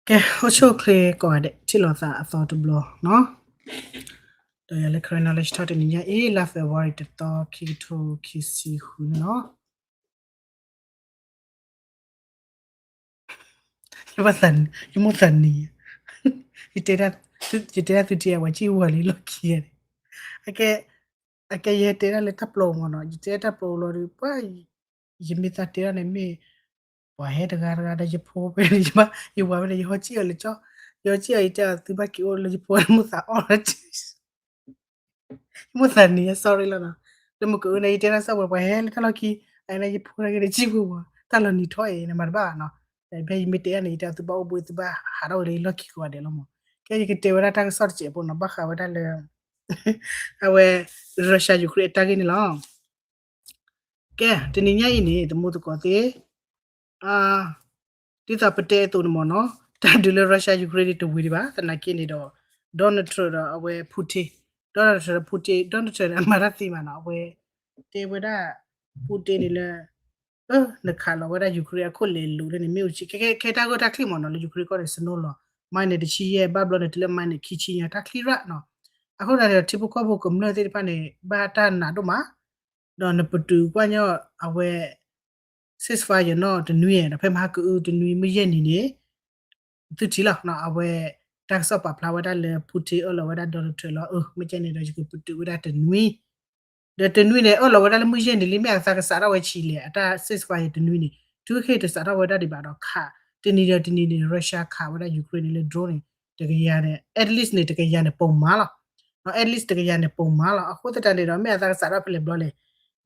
ကဲ အိၣ်ဆူၣ်အိၣ်ချ့ကိးဂၤဒဲး ထံၣ်လိာ်သးအသီတဘျီနီၤ, ဒီးယၤလၢ Karen Knowledge Talk တနံၤညါအံၤ လါ February တသီ ခံကထိခံဆံဃုန့ၣ်လီၤ. ယဘၣ်သး, ယမိၣ်သးနံၤ, ယတဲဒၣ်သုထံၣ် ပှၤကံၣ်ဝါလံလီၢ်ခံဂၤန့ၣ်, အကဲ အကဲယတဲဒၣ်လၢတၢ်ပျီမ့ၢ်နီၤ, ယတဲတၢ်ပျီလီၤဒီး ပှၤ ယမ့ၢ်သးတဲဒၣ်န့ၣ်မ့ၢ် ပှၤဟဲတဂၤတဂၤဒီးယဖိဖဲန့ၣ် ယဘၣ် ယဝၤဖဲန့ၣ် ယဟီကံၣ်အီၤလၢကၠီ, ယဟီကံၣ်အီၤ ယတဲအီၤသုဘၣ်က့ၤအိၣ်လၢယဖိလၢမိၣ်သးအီၣ်လီၤ ယမိၣ်သးနံၤ sorry လီၤနီၤ, လၢမုၢ်ကအုန့ၣ် ယတဲဒၣ်စၢ်ဝဲ ပှၤဟဲလၢတၢ်လီၢ်ခံ အန့ၣ်ယဖိတဂၤန့ၣ် ကံၣ်ဝဲဝဲ တၢ်လီၤနံၤထီၣ်အံၤန့ၣ် မၤတဘၣ်ဘၣ်နီၤ, ဖဲယမ့ၢ်တဲဒၣ်န့ၣ် ယတဲသုဘၣ်အိၣ်ဘှံး သုဘၣ်ဟးထီၣ်ဝဲလၢယလီၢ်ခံကိးဂၤဒဲးလီၤမး, ကဲယကတဲဝဲဒၣ်တၢ်ကစီၣ်တစဲးဖိနီၤ ဘၣ်ဃးဝဲဒၣ်လၢ အဝဲ Russia Ukraine အတၢ်ဂ့ၢ်န့ၣ်လီၤ. ကဲ တနံၤညါအံၤန့ၣ် တမူသကိးသ့ၣ် ဒ်သိးပတဲအသိးန့ၣ်မ့ၢ်နီၤ, တၢ်ဒုးလၢ Russia Ukraine န့ၣ်တဝံၤဒံးဘၣ်, သနာ်က့န့ၣ်ဒီး Donald Trump ဒီးအဝဲ Putin, Donald Trump ဒီး Putin, Donald Trump န့ၣ် အမၤတၢ်သ့မးနီၤ, အဝဲ တဲဝဲဒၣ် Putin န့ၣ်လၢ နခးလီၤဝဲဒၣ် Ukraine အခိၣ်လဲၤလိၤလၢန့ၣ် မ့ၢ်အိၣ်ဆံး ခဲခဲတၢ်ဂိၢ်တၢ်ချံမ့ၢ်နီၤ လၢ Ukraine ကီၢ်န့ၣ် စနိလီၤ မံးနံးတဆံယဲၢ် ဘၣ်ဘျီန့ၣ် တုၤလၢမံးနံးခံဆံညါ တၢ်ချံရၣ်နီၤ, အဃိသတးန့ၣ်ဒီး ထံဖိကီၢ်ဖိကမျၢၢ်သ့ၣ်တဖၣ်န့ၣ် ဘၣ်တၢ်နာ်ဒိၣ်မး, ဒီးနပတုာ်ကွၢ်ညီအဝဲ ceasefire နီၤတနွံ ဒီးဖဲမဟါကအုတနွံ မုၢ်ယဲၢ်နံၤန့ၣ် သုထံၣ်လီၤ အဝဲ တၢ်ကစီၣ်ပာ်ဖျါဝဲဒၣ်လၢ Putin အၢၣ်လီၤဝဲဒၣ် Donald Trump လီၤ, အမ့ၢ်ကဲန့ၣ်ဒီး ယကပတုာ်ဝဲဒၣ်တနွံ, ဒီးတနွံန့ၣ် အၢၣ်လီၤဝဲဒၣ်လၢမုၢ်ယဲၢ်နံၤလံ မ့ၢ်အသးကစးထီၣ်ဝဲဆံးလဲၣ် အတၢ် ceasefire တနွံန့ၣ် တုၤခဲအံၤတစးထီၣ်ဝဲဒၣ်ဒံးဘၣ်ဒီးခး တနံၤဒီးတနံၤန့ၣ် Russia ခးဝဲဒၣ် Ukraine န့ၣ်လၢ drone န့ၣ် တကယၤန့ၣ် at least န့ၣ် တကယၤန့ၣ် ပုံမှန်လီၤ, at least တကယၤန့ၣ် ပုံမှန်လီၤ, အဃိသတးန့ၣ်ဒီး မ့ၢ်အသးကစးထီၣ်ဖဲလဲၣ်ဘျီလဲၣ်,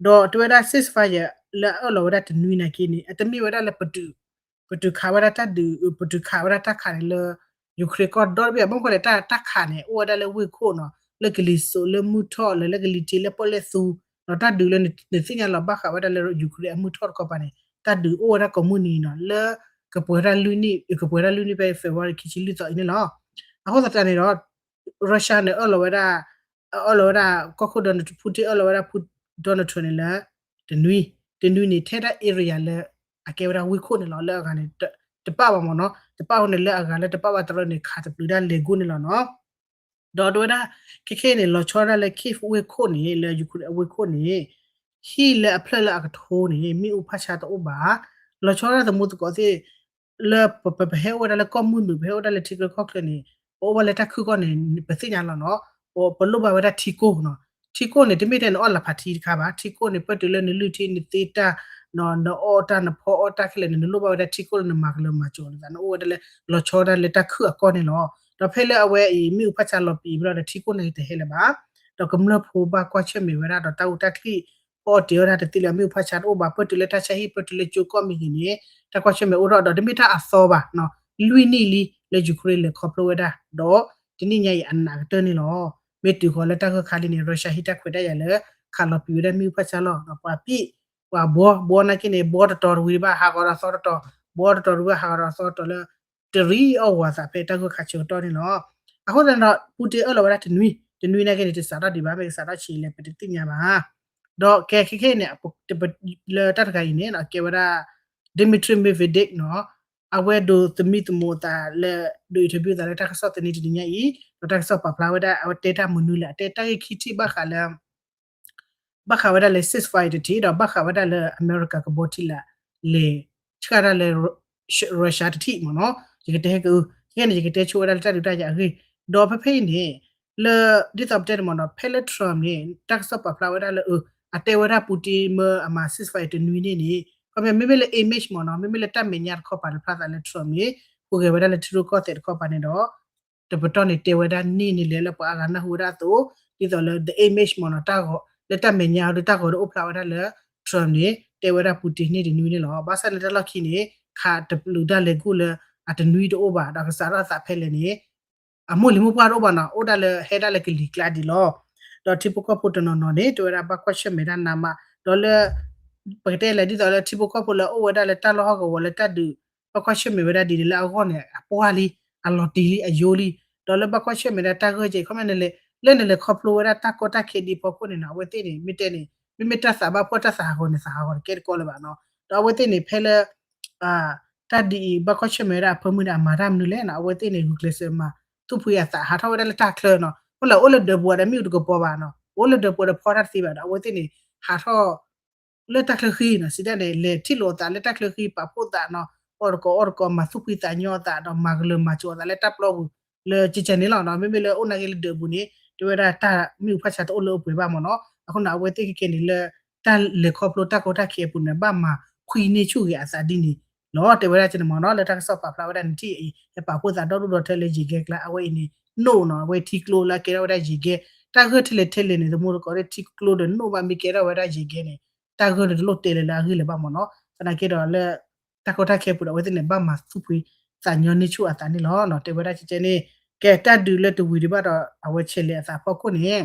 ဒီးတဲဝဲဒၣ် ceasefire လၢအၢၣ်လီၤဝဲဒၣ်တနွံနာ်က့န့ၣ် အတမ့ၢ်ဝဲဒၣ်လၢ ပတုာ်ခးဝဲဒၣ်တၢ်ဒုး ပတုာ်ခးဝဲဒၣ်တၢ်ခးန့ၣ်လၢ Ukraine ကီၢ်ဒီတဘ့ၣ် ဘၣ်မနုၤလဲၣ် တၢ်ခးန့ၣ် အိၣ်ဝဲဒၣ်လၢဝ့ၢ်ခိၣ်နီၤ လၢကလံၤစိးလၢမုၢ်ထီၣ်လၢ လၢကလံၤထံးလၢပီၣ်လဲၣ်သူ, ဒီးတၢ်ဒုးလၢနသ့ၣ်ညါလီၤဘၣ်ဃးဝဲဒၣ်လၢ Ukraine အမုၢ်ထီၣ်တခီပၤန့ၣ် တၢ်ဒုးအိၣ်ဝဲဒၣ်ကိးမုၢ်နံၤနီၤ လၢကပှဲၤတၢ်လွံၢ်နံၣ် ကပှဲၤတၢ်လွံၢ်နံၣ်ဖဲ February ခံဆံလွံၢ်သီအံၤန့ၣ်လီၤ, အဃိသတးန့ၣ်ဒီး Russia န့ၣ် အၢၣ်လီၤဝဲဒၣ် အၢၣ်လီၤဝဲဒၣ် ကီၢ်ခိၣ် Donald Putin အၢၣ်လီၤဝဲဒၣ် Donald Trump န့ၣ်လၢ တနွံ တနွံန့ၣ် ထဲဒၣ် area လၢ အကဲဝဲဒၣ်ဝ့ၢ်ခိၣ်န့ၣ်လီၤ လၢအဂၤန့ၣ် တပာ်ဘၣ်မ့ၢ်နီၤ တပာ်ဃိန့ၣ်လၢအဂၤလၢတပာ်ဘၣ်တရၢန့ၣ် ခးတပျုာ်ဒၣ်လဲၤဂိၢ်န့ၣ်လီၤနီၤ, ဒီးတဲဝဲဒၣ် ခဲခဲအံၤန့ၣ် လီၤဆီဒၣ်လၢ Kyiv ဝ့ၢ်ခိၣ်န့ၣ် လၢ Ukraine အဝ့ၢ်ခိၣ်န့ၣ် ဟံၣ်လၢအဖျၢၣ်လၢအကထိန့ၣ် မ့ၣ်အူဖးဆါတအိၣ်ဘၣ်, လီၤဆီဒၣ်သမူသကိးသ့ၣ် လၢပ ပ ပဟဲအိၣ်ဝဲဒၣ်လၢကီၢ်မုၢ်နုာ် ပဟဲအိၣ်ဝဲဒၣ်လၢထံချၢကီၢ်ချၢန့ၣ် ပအိၣ်ဘၣ်လၢတၢ်ခုၣ်ကီၢ်န့ၣ် ပသ့ၣ်ညါလီၤနီၤ, ပ ပလိၣ်ဘၣ်ဝဲဒၣ်ထံကိၢ်နီၤ, ထံကိၢ်န့ၣ် တမ့ၢ်ထဲနအီၣ်လၤဖးထံတခါဘၣ်, ထံကိၢ်န့ၣ် ပၢၢ်တုၤလၢနလုၢ်ထံနသ့တၢ် နအီၣ်တၢ်နဖီအီၣ်တၢ်ခဲလၢာ်န့ၣ် နလိၣ်ဘၣ်ဝဲဒၣ်ထံကိၢ်လၢနမၤကလၢၤမၤကၠီၤနသး နအိၣ်ဝဲဒၣ်လၢ လီၤဆီဒၣ်လၢတၢ်ခုၣ်အကီၢ်န့ၣ်လီၤ, ဒီးဖဲလၢအဝဲအံၤ မ့ၣ်အူဖးဆါလီၤပံာ်ဘျီဒီးထံကိၢ်န့ၣ်တဟဲလၢၤဘၣ်, ဒီးကမျၢၢ်ဖိဘၣ်ကွၢ်ဆၢၣ်မဲာ်ဝဲဒၣ်ဒီးတၢ်အူတၢ်ချံၣ် ပအီၣ်တ့ၢ်ဝဲဒၣ်တသ့လၢၤ မ့ၣ်အူဖးဆါတအိၣ်ဘၣ် ပၢၢ်တုၤလၢတၢ်ဆါဟံၣ်ပၢၢ်တုၤလၢကၠိကီၢ်မ့ၢ်ဂ့ၤန့ၣ် တၢ်ကွၢ်ဆၢၣ်မဲာ်အိၣ်ထီၣ်ဒီးတမ့ၢ်တၢ်အသီဘၣ်နီၤ, လွံၢ်နံၣ်လံလၢ Ukraine လဲၤခီဖျိဝဲဒၣ် ဒီးတနံၣ်ညါအံၤအနးကတၢၢ်န့ၣ်လီၤ, မ့ၢ်တုၤဃီၤလၢတၢ်ဂၢၢ်ခါလံန့ၣ် Russia ဟံးတၢ်ခွဲးတၢ်ယာ်လၢ ခးလီၤပံာ်ဝဲဒၣ်မ့ၣ်အူဖးဆါလီၤ, ဒီးပှၤပံၣ် ပှၤဘှီ ဘှီနာ်က့န့ၣ် ဘှီတတီၤတဝံၤတဘၣ် ဟးဂီၤဒီးသီတတီၤ, ဘှီတတီၤတဝံၤဘၣ် ဟးဂီၤဒီးသီတတီၤလၢ တရံးအီၣ်ဝၤသးဖဲတၢ်ဂၢၢ်ခါဆၢကတီၢ်န့ၣ်လီၤ, အဃိသတးဒီး Putin အၢၣ်လီၤဝဲဒၣ်တနွံ တနွံနာ်က့န့ၣ် တစးထီၣ်ဒံးဘၣ် မ့ၢ်ကစးထီၣ်ဆံးလဲၣ် ပတသ့ၣ်ညါဘၣ်, ဒီးကဲခဲခဲအံၤန့ၣ် လၢတၢ်တခါအံၤန့ၣ် ကဲဝဲဒၣ် Dmitry Medvedev နီၤ, အဝဲဒိးသမံသမိးအသးလၢ ဒိး interview အသးလၢတၢ်ကစီၣ်သန့တနံၤညါအံၤ, ဒီးတၢ်ကစီၣ်ပာ်ဖျါဝဲဒၣ် အဝဲတဲတၢ်မနုၤလဲၣ် အတဲတၢ်ဂ့ၢ်ခံထံၣ်ဘၣ်ဃးလၢ ဘၣ်ဃးဝဲဒၣ်လၢ ceasefire တထံၣ် ဒီးဘၣ်ဃးဝဲဒၣ်လၢအမဲရကၤကဘီထံလာ် လဲၤဆှၢတၢ်လၢ Russia တထံၣ်မ့ၢ်နီၤ, ယကတဲဟဲက့ၤအၢ ခဲန့ၣ် ယကတဲဆိဝဲဒၣ်လၢတၢ်ဒုးတၢ်ယၤအဂ့ၢ်, ဒီးဖဲဖဲအံၤန့ၣ် လၢ ဒ်သိးပတဲန့ၣ်မ့ၢ်နီၤ ဖဲလၢ Trump န့ၣ် တၢ်ကစီၣ်ပာ်ဖျါဝဲဒၣ်လၢ အတဲဝဲဒၣ် Putin မၢအမၤ ceasefire တနွံန့ၣ်န့ၣ် ခီပညီ မ့မ့ၢ်လၢ image မ့ၢ်နီၤ မ့မ့ၢ်လၢတၢ်မဲာ်ညါတခီပၤန့ၣ် ဖျါသးလၢ Trump န့ၣ် ဟူးဂဲၤဝဲဒၣ်လၢထံရူၢ်ကီၢ်သဲးတခီပၤန့ၣ်ဒီး တပတီၢ်န့ၣ် တဲဝဲဒၣ်န့ၢ်န့ၣ်လဲၣ် လၢပှၤအါဂၤနၢ်ဟူဝဲဒၣ်အသိး ဒ်သိးလၢ the image မ့ၢ်နီၤ တၢ်ဂီၤ လၢတၢ်မဲာ်ညါဒီးတၢ်ဂီၤဒီးအိၣ်ဖျါဝဲဒၣ်လၢ Trump န့ၣ် တဲဝဲဒၣ် Putin န့ၢ်တနွံန့ၣ်လီၤ. ဘၣ်ဆၣ်လၢတၢ်လီၢ်ခံန့ၣ် ခးတပျုာ်ဒၣ်လဲၤဂိၢ်လၢအတနွံတအိၣ်ဘၣ် ဒီးကစးထီၣ်သးဖဲလဲၣ်န့ၣ် အမိၢ်လံၤမိၢ်ပှၢ်တအိၣ်ဘၣ်နီၤ အိၣ်ဒၣ်လၢဟဲဒၣ်လၢကလံၤကျါဒံးလီၤ. ဒီးထံဖိကီၢ်ဖိတနီၤနီၤန့ၣ် တဲဝဲဒၣ်ဘၣ်ကွၢ်ဆၢၣ်မဲာ်ဒၣ်နးမး ဒီးလၢ ပကတဲလဲၣ် ဒ်သိးလၢထံဖိကီၢ်ဖိလၢအအိၣ်ဝဲဒၣ်လၢတၢ်လီၢ်ဟီၣ်ကဝီၤလၢတၢ်ဒုး ဘၣ်ကွၢ်ဆၢၣ်မဲာ်ဝဲဒၣ်ဒ်န့ၣ်လၢအဂီၢ်န့ၣ် အပှၢ်လံ အလီၤတံၢ်လံ အယိလံ ဒီးလၢဘၣ်ကွၢ်ဆၢၣ်မဲာ်ဒၣ်တၢ်ဂိၢ်ကဲ ခီမ့ၢ်န့ၣ်လဲၣ် လၢနလဲၤခီဖျိဝဲဒၣ်တၢ်ကီတၢ်ခဲဒ်ဖီခိၣ်န့ၣ်နီၤ အဝဲသ့ၣ်န့ၣ် မ့ၢ်တဲန့ၣ် မ့မ့ၢ်တၢ်သးဘၣ်ဖှီၣ်တၢ်သးဟးဂီၤန့ၣ် သးဟးဂီၤတကဲတကီလၢၤဘၣ်နီၤ ဒီးအဝဲသ့ၣ်န့ၣ် ဖဲလၢ အ တၢ်ဒ်အံၤ ဘၣ်ကွၢ်ဆၢၣ်မဲာ်ဝဲဒၣ်အဖၢမုၢ်န့ၣ် အမၤတၢ်မနုၤလဲၣ်နီၤ, အဝဲသ့ၣ်န့ၣ် ဂုာ်ကျဲးစၢးမၤသူၣ်ဖှံအသး ဟးထီၣ်ဝဲဒၣ်လၢတၢ်ချၢနီၤ, အိၣ်လၢအိၣ်လၢဒၢးပူၤဒီးမ့ၣ်အူတကပီၤဘၣ်နီၤ, အိၣ်လၢဒၢးပူၤဒီးဖီတၢ်တသ့ဘၣ်ဒီး အဝဲသ့ၣ်န့ၣ် ဟးထီၣ် လၢတၢ်ချၢဃံနီၤ, စံးဒ်န့ၣ် လဲၤထံၣ်လိာ်အသးလၢတၢ်ချၢဃံ ပာ်ဖှိၣ်သးနီၤ, အီၣ်တကိးအီတကိး မၤသူၣ်ဖှံသးညီအသးဒီး မၤကလၢၤမၤကၠိၤအသးလၢတၢ်ပျီပူၤ လၢကကဲန့ၣ်လီၤနီၤ, မ့မ့ၢ်လၢအိၣ်နာ်က့လၢဒၢးပူၤန့ၣ် တဲဝဲဒၣ်တၢ်မ့ၣ်အူဖးဆါတအိၣ်လၢအိၣ်ပှဲၤဘၣ်မ့ၢ်နီၤ, အဃိန့ၣ် အဝဲသ့ၣ်ခဲကဲန့ၣ်လၢ တၢ်လဲၤခီဖျိတၢ်ကီတၢ်ခဲအပူၤန့ၣ် ဘၣ်မၤခွံန့ၢ်ဆူၣ်ဂ့ၤအသးဒ်န့ၣ်လီၤ, တဲဝဲဒၣ်ကဲန့ၣ်မ့ၢ်နီၤ, လၢတၢ်ကစီၣ်ပာ်ဖျါဝဲဒၣ်န့ၣ်ထံၣ်အံၤ ဟဲပာ်ဖှိၣ်သးဒီဒူၣ်ဒီထၢလၢယံာ်ကဲကျါ အဝဲအံၤန့ၣ် နိၣ်နီၤ, အဝဲထံကျိလၢအကဲထီၣ်ဝဲဒၣ်ယံာ်ကဲ, တၢ်ဂၢၢ်ထဲလဲၣ်ထဲလဲၣ်န့ၣ် သမူတကိးဒီးထံကျိဒီး နိၣ်ဘၣ်မ့ၢ်ကဲထီၣ်ဝဲဒၣ်ယံာ်ကဲန့ၣ် တၢ်ဂၢၢ်န့ၣ်တလိၣ်တဲလၢၤလၢအဂ့ၢ်လၢၤဘၣ်မ့ၢ်နီၤ, သနာ်က့ဒီးလၢ တၢ်ကီတၢ်ခဲပူၤဒီး အဝဲသ့ၣ်န့ၣ် ဘၣ်မၤသူၣ်ဖှံသးညီန့ၢ်ဆူၣ်အသးန့ၣ်လီၤ, တဲဝဲဒၣ်ကဲကဲန့ၣ်, ကဲ တၢ်ဒုးလၢတဝံၤဒံးဘၣ်ဒီး အဝဲဆဲးလဲၤအသးဖီခိၣ်န့ၣ်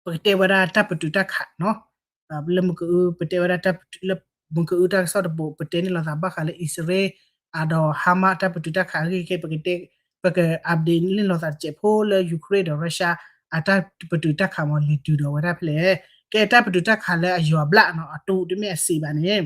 ပကတဲဝဲဒၣ်တၢ်ပတုာ်တၢ်ခးနီၤ, လၢမုၢ်ကအု ပတဲဝဲဒၣ်တၢ်ပတုာ်လၢ မုၢ်ကအုတၢ်ကစီၣ်တဘိး ပတဲန့ၢ်လိာ်သးဘၣ်ဃးလၢအံၣ်စရ့လး ဒီးဟါမးတၢ်ပတုာ်တၢ်ခးအဂ့ၢ်ကဲ ပကတဲ ပက update န့ၢ်လိာ်သးတစဲးဖိလၢ Ukraine ဒီး Russia အတၢ်ပတုာ်တၢ်ခးမ့ၢ်လဲၤတုၤဒီးဝဲဒၣ်ဖဲလဲၣ်, ကဲတၢ်ပတုာ်တၢ်ခးလၢအယီၤဘျၣ်နီၤ အတူးတမ့ၢ်အစံးဘၣ်န့ၣ်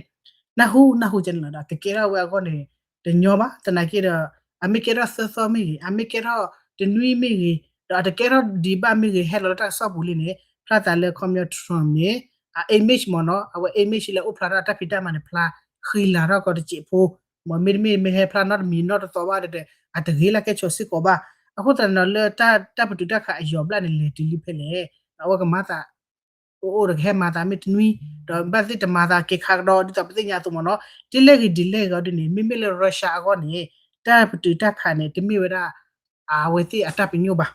နၢ်ဟူနၢ်ဟူကဲန့ၣ်လီၤဒီး ကကဲထီၣ်ဝဲအဂီၢ်န့ၣ် တညီဘၣ် သနာ်က့ဒီး အမ့ၢ်ကဲထီၣ်သၢသီမ့ၢ်ဂ့ၤ အမ့ၢ်ကဲထီၣ်တနွံမ့ၢ်ဂ့ၤ ဒီးအတကဲထီၣ်ဒံးဘၣ်မ့ၢ်ဂ့ၤ ဟဲလီၤလၢတၢ်ကစီၣ်ပူၤလံန့ၣ် ဖျါသးလၢခီပညီ Trump န့ၣ် အ image မ့ၢ်နီၤ အဝဲ image လၢအိၣ်ဖျါထီၣ်တၢ်ဖံးတၢ်မၤန့ၣ် ဖျါဃံလၤထီၣ်ကီးတစဲးဖိ, မ့တမ့ၢ်မ့ၢ်ဟဲဖျါနီတမံၤနီတသီဘၣ်ဒီး အတဂ့ၤလၢကဲဆိးစ့ၢ်ကီးဘၣ်, အဃိသတးန့ၣ်ဒီးလၢတၢ်ပတုာ်တၢ်ခးအယီၤဘျၣ်န့ၣ် လဲၤတုၤလံဖဲလဲၣ်, အဝဲကမၤသး အိၣ်အိၣ်ဒီးကဟဲမၤသးမ့ၢ်တနွံ, ဒီးဘၣ်သ့ၣ်တမၤသးက့ၤခးကဒီး ဒ်သိးပသ့ၣ်ညါအသိးမ့ၢ်နီၤ, ဒ်လဲၣ်ဂ့ၤဒ်လဲၣ်ဂ့ၤအီၤဒ်န့ၣ် မ့မ့ၢ်လၢ Russia အဂီၢ်န့ၣ် တၢ်ပတုာ်တၢ်ခးန့ၣ် တမ့ၢ်ဝဲဒၣ် အဝဲသ့ၣ်အတၢ်ပညိၣ်ဘၣ်,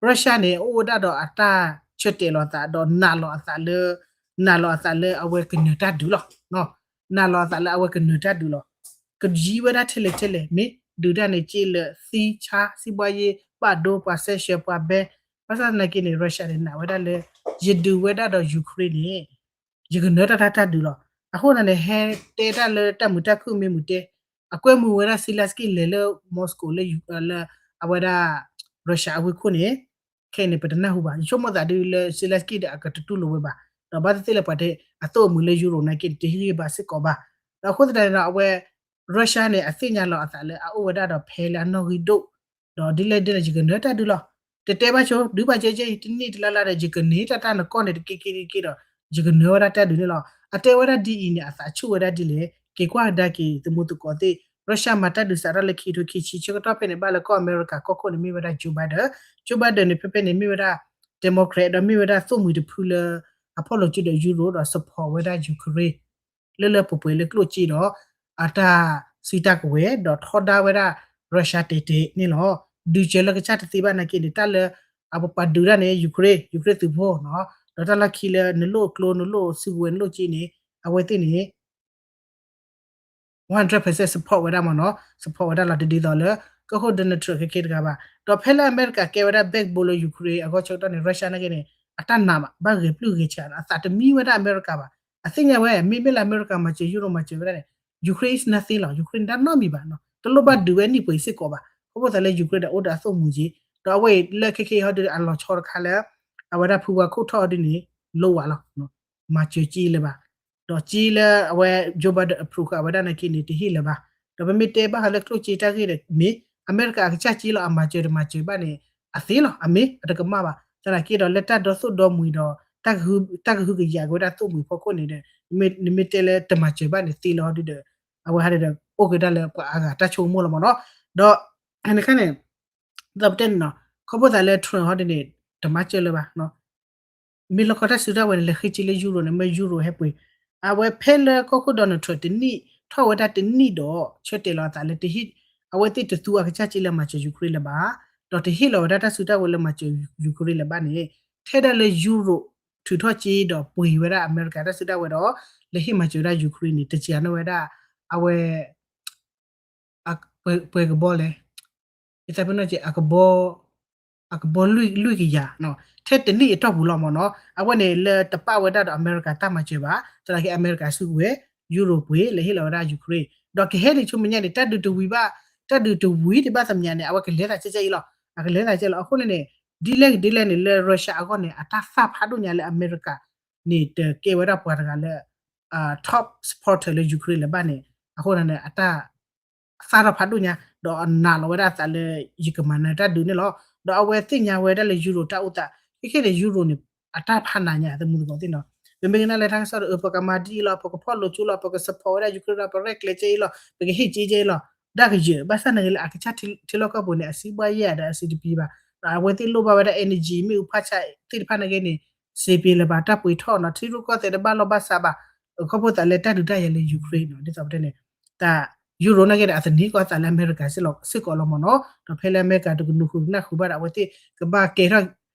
Russia န့ၣ် အိၣ်ဝဲဒၣ်ဒီးအတၢ်ဆၢတဲာ်လီၤအသးဒီးနာ်လီၤအသးလၢ နာ်လီၤအသးလၢအဝဲကနၢၤတၢ်ဒုးလီၤ, နာ်လီၤအသးလၢအဝဲကနၢၤတၢ်ဒုးလီၤ, ကယံၤဝဲဒၣ်ထဲလဲၣ်ထဲလဲၣ် မ့ၢ်ဒုးတၢ်န့ၣ် က့လၢသံဆါ စံးဘှါယ့ ဘၣ်ဒိ ပှၤစဲးဆှၢပှၤဘဲ, ဘၣ်ဆၣ်သနာ်က့န့ၣ် Russia န့ၣ် နာ်ဝဲဒၣ်လၢ ယဒုးဝဲဒၣ်ဒီး Ukraine န့ၣ် ယကနၢၤတၢ်တၢ်တၢ်ဒုးလီၤ, အဃိသတးန့ၣ် ဟဲတဲတၢ်လၢတၢ်မုာ်တၢ်ခုၣ်မ့ၢ်မုာ်တဲ, အကွဲမုာ်ဝဲဒၣ် Zelenskyy လဲၤလၢ Moscow လၢ လၢ အဝဲဒၣ် Russia အဝ့ၢ်ခိၣ်န့ၣ် ခဲအံၤန့ၣ် ပတနၢ်ဟူဘၣ်, ယဆိကမိၣ်သးဒ်လၢ Zelenskyy ဒီးအကတတူၢ်လိာ်ဝဲဘၣ်, ဒီးဘၣ်သ့ၣ်သ့ၣ်လၢပှၤအသိၣ်အမုာ်လၢ Europe နာ်က့န့ၣ် တဟ့ၣ်ဂံၢ်ဘါစ့ၢ်ကီးဘၣ်, ဒီးအဃိသတးန့ၣ်ဒီး အဝဲ Russia န့ၣ် အသ့ၣ်ညါလီၤအသးလၢအအိၣ်ဝဲဒၣ်ဒီးဖဲလၢအနီၣ်ဂံၢ်ဒိၣ်, ဒီးဒ်လဲၣ်ဒ်လဲၣ် ယကနၢၤတၢ်ဒုးလီၤ, တတဲဘၣ်ဆိ ဒုးဘၣ်ကဲကဲအံၤ တနံၣ်တလါလါဒီး ယကန့ၢ်တၢ်တၢ်နကီၢ်န့ၣ်တက့ၢ်က့ၢ်က့ၢ်ဒီး ယကနၢၤဝဲဒၣ်တၢ်ဒုးန့ၣ်လီၤ, အတဲဝဲဒၣ်ဒ်အံၤန့ၣ် အသးဆူၣ်ဝဲဒၣ်ဒ်လဲၣ်, က့ၤကွၢ်ကဒါက့ၤ သမူသကိးသ့ၣ် Russia မၤတၢ်ဒုးစးထီၣ်လၢခံကထိခံဆံ ဆၢကတီၢ်ဖဲန့ၣ် ဘၣ်လၢကီၢ်အမဲရကၤကီၢ်ခိၣ်န့ၣ် မ့ၢ်ဝဲဒၣ် Joe Biden, Joe Biden န့ၣ် ဖဲဖဲန့ၣ် မ့ၢ်ဝဲဒၣ် Democrat ဒီးမ့ၢ်ဝဲဒၣ်သိၣ်မှံၤတဖုလၢ အဖီၣ်လိာ်စုဒီး Europe ဒီး support ဝဲဒၣ် Ukraine လၢလၢပှဲၤပှဲၤလၢကျိၣ်စ့ဒီး အတၢ်စုတၢ်ကဝဲၤ ဒီးထီဒါဝဲဒၣ် Russia တဲာ်တဲာ်န့ၣ်လီၤ, ဒုးစၢၤလၢကစၢ်တသ့ဘၣ်နာ်က့န့ၣ် တၢ်လၢ အပှၤဒုးတၢ်န့ၣ် Ukraine, Ukraine သုးဖိနီၤ, ဒီးတၢ်လီၢ်ခံလၢ နလိၣ်ကျိ နလိၣ်စုကဝဲၤ နလိၣ်စ့န့ၣ် အဝဲသ့ၣ်န့ၣ် one hundred percent support ဝဲဒၣ်မ့ၢ်နီၤ, support ဝဲဒၣ်လီၤ တဒ်သိးလၢ ကီၢ်ခိၣ် Donald Trump ခဲကဲတဂၤဘၣ်. ဒီးဖဲလၢအမဲရကၤကဲဝဲဒၣ် backbone လၢ Ukraine အဂီၢ်ဆၢကတီၢ်န့ၣ် Russia နာ်က့န့ၣ် အတၢ်နာ်ဘၣ်, ဘၣ်ဂဲၤပျုၢ်ဂဲၤဆှးနီၤ, အသးတမံဝဲဒၣ်အမဲရကၤဘၣ်. အသ့ၣ်ညါဝဲ မ့မ့ၢ်လၢအမဲရကၤမၤစၢၤ Europe မၤစၢၤဝဲဒၣ်န့ၣ် Ukraine is nothing လီၤ, Ukraine တၢ်နီတမံၤဘၣ်နီၤ, တလိၣ်ဘၣ်ဒုးဝဲနံၣ်ပှဲၤစ့ၢ်ကီးဘၣ်. ခီဖျိသးလၢ Ukraine ဒီးအိၣ်ဒီးအသိၣ်မှံၤက့ၤ, ဒီးအဝဲအံၤလၢခဲကဲအံၤဟီဒုး အလီၤဆီတခါလၢ အဝဲဒၣ်ဖုဝါခိၣ်ထီၣ်အီၤဒုးန့ၣ် လိဝဲလီၤ. မၤစၢၤက့လၢၤဘၣ်. ဒီးက့လၢအဝဲ Joe Biden approve ဃာ်ဝဲဒၣ်နာ်က့န့ၣ် တဟ့ၣ်လၢၤဘၣ်. ဒီးပမ့ၢ်တဲဘၣ်ဃးလၢကျိၣ်စ့တၢ်ဂ့ၢ်ဒီး မ့ၢ်အမဲရကၤအကစၢ်က့လီၤ, အမၤစၢၤတမၤစၢၤဘၣ်န့ၣ် အသ့လီၤ, အမ့ၢ်အတကမၣ်ဘၣ်. သနာ်က့ဒီးလၢတၢ်ဒီသိၣ်ဒီမှံၤဒီး တၢ်ကဟုကယာ်က့ၤဝဲဒၣ်သိၣ်မှံၤဖီခိၣ်န့ၣ်ဒီး နမ့ၢ်တဲလၢတမၤစၢၤဘၣ်န့ၣ် သ့လီၤဒုးဒီး အဝဲဟဲဒီးအိၣ်က့ၤဒၣ်လၢပှၤအါဂၤတၢ်ဆိကမိၣ်လီၤမ့ၢ်နီၤ. ဒီး အခါန့ၣ် ဒီးပတဲန့ၣ်နီၤ, ခီဖျိသးလၢ Trump ဟီဒုးန့ၣ် တမၤစၢၤလၢၤဘၣ်. မ့ၢ်လီခီတၢ်စုတၢ်ဝဲၤန့ၣ် လဲၤဃ့က့လၢ Europe န့ၣ် မ့ၢ် Europe ဟဲပှ့ၤ, အဝဲဖဲလၢကီၢ်ခိၣ် Donald Trump တနံၣ် ထီၣ်ဝဲဒၣ်တနံၣ်ဒီး ဆၢတဲာ်လီၤအသးလၢတဟ့ၣ်, အဝဲသ့ၣ်တသူအကစၢ်က့လၢမၤစၢၤ Ukraine လၢၤဘၣ်, ဒီးတဟ့ၣ်လီၤဝဲဒၣ်တၢ်စုတၢ်ဝဲၤလၢမၤစၢၤ Ukraine လၢၤဘၣ်န့ၣ်, ထဲဒၣ်လၢ Europe ထုးထီၣ်က့ဒီးပှ့ၤဝဲဒၣ်အမဲရကၤတၢ်စုတၢ်ဝဲၤဒီး လဲၤဟ့ၣ်မၤစၢၤဝဲဒၣ် Ukraine န့ၣ် တစှၤန့ၢ်ဝဲဒၣ် အဝဲ ပှဲၤကဘီလဲၣ်, ယသးပ့ၤနီၣ်က့ အကဘီ အကဘီလွံၢ်ကယၤ, ထဲတနံၣ်အတီၢ်ပူၤလီၤမ့ၢ်နီၤ. အဝဲန့ၣ်လၢတပာ်ဝဲဒၣ်ဒီးအမဲရကၤတၢ်မၤစၢၤဘၣ်, သနာ်က့အမဲရကၤစုကဝဲၤ Europe ပှ့ၤ လဲၤဟ့ၣ်လီၤဝဲဒၣ် Ukraine, ဒီးကဟဲဒံးဆူမဲာ်ညါန့ၣ် တၢ်ဒုးတဝံၤဘၣ်, တၢ်ဒုးတဝံၤဒံးဘၣ်သမံၤန့ၣ် အဝဲကလဲၤသးကဲကဲအံၤလီၤ, အကလဲၤသးကဲလီၤ. အဃိန့ၣ်န့ၣ် ဒ်လဲၣ်ဂ့ၤဒ်လဲၣ်န့ၣ် လၢ Russia အဂီၢ်န့ၣ် အတၢ်သၣ်ဖးဒိၣ်ညါလၢအမဲရကၤန့ၣ် တကဲဝဲဒၣ်ပှၤတဂၤလၢ top supporter လၢ Ukraine လၢၤဘၣ်န့ၣ်, အဃိန့ၣ် အတၢ် သၣ်ထီၣ်ဖးဒိၣ်ညါ ဒီးနာ်လီၤဝဲဒၣ်အသးလၢ ယကမၤနၢၤတၢ်ဒုးန့ၣ်လီၤ. ဒီးအဝဲသ့ၣ်ညါဝဲဒၣ်လၢ Euro တၢ်အိၣ်သး ခဲခဲန့ၣ် Euro န့ၣ် အတၢ်ဖးနးညါ သမူသကိးသ့ၣ်နီၤ. ပမ့ၢ်ကနၣ်လၢတၢ်ကစီၣ်ဒီး အ ပကမၤဒ်အံၤလီၤ, ပကဖီၣ်လိာ်ကၠိလီၤ, ပက support ဝဲဒၣ် Ukraine လီၤ, ပရဲၣ်ကျဲၤကဲအံၤလီၤ, ပကဟ့ၣ်က့ကဲအံၤလီၤ, ဒၣ်ကယၢၤ ဘၣ်ဆၣ်န့ၣ်ဂ့ၤလၢအကစၢ်ထံလီၢ်ကီၢ်ပူၤန့ၣ် အစုဘၣ်ယဲၢ်ဒီးအစုတပံၤဘၣ်. အဝဲသ့ၣ်လိၣ်ဘၣ်ဝဲဒၣ် energy မ့ၣ်အူဖးဆါသ့ၣ်တဖၣ်န့ၣ်ဂ့ၤန့ၣ် စ့ပ့ၤလၢၤဘၣ် တၢ်ပှ့ၤထီၣ်နီၤ ထံရူၢ်ကီၢ်သဲးတဘၣ်လီၢ်ဘၣ်စးဘၣ်. ခီဖျိသးလၢတၢ်ဒုးတၢ်ယၤလၢ Ukraine နီၤ ဒ်သိးပတဲန့ၣ် တၢ် Euro န့ၣ်ဂ့ၤဒီး အသန့ၤကီးသးလၢအမဲရကၤစ့ၢ်ကီးလီၤမ့ၢ်နီၤ. ဒီးဖဲလၢအမဲရကၤတကနူၤဃုာ်ကနၣ်ဃုာ်ဘၣ်ဒီး အဝဲသ့ၣ်ကဘၣ်ကဲထီၣ်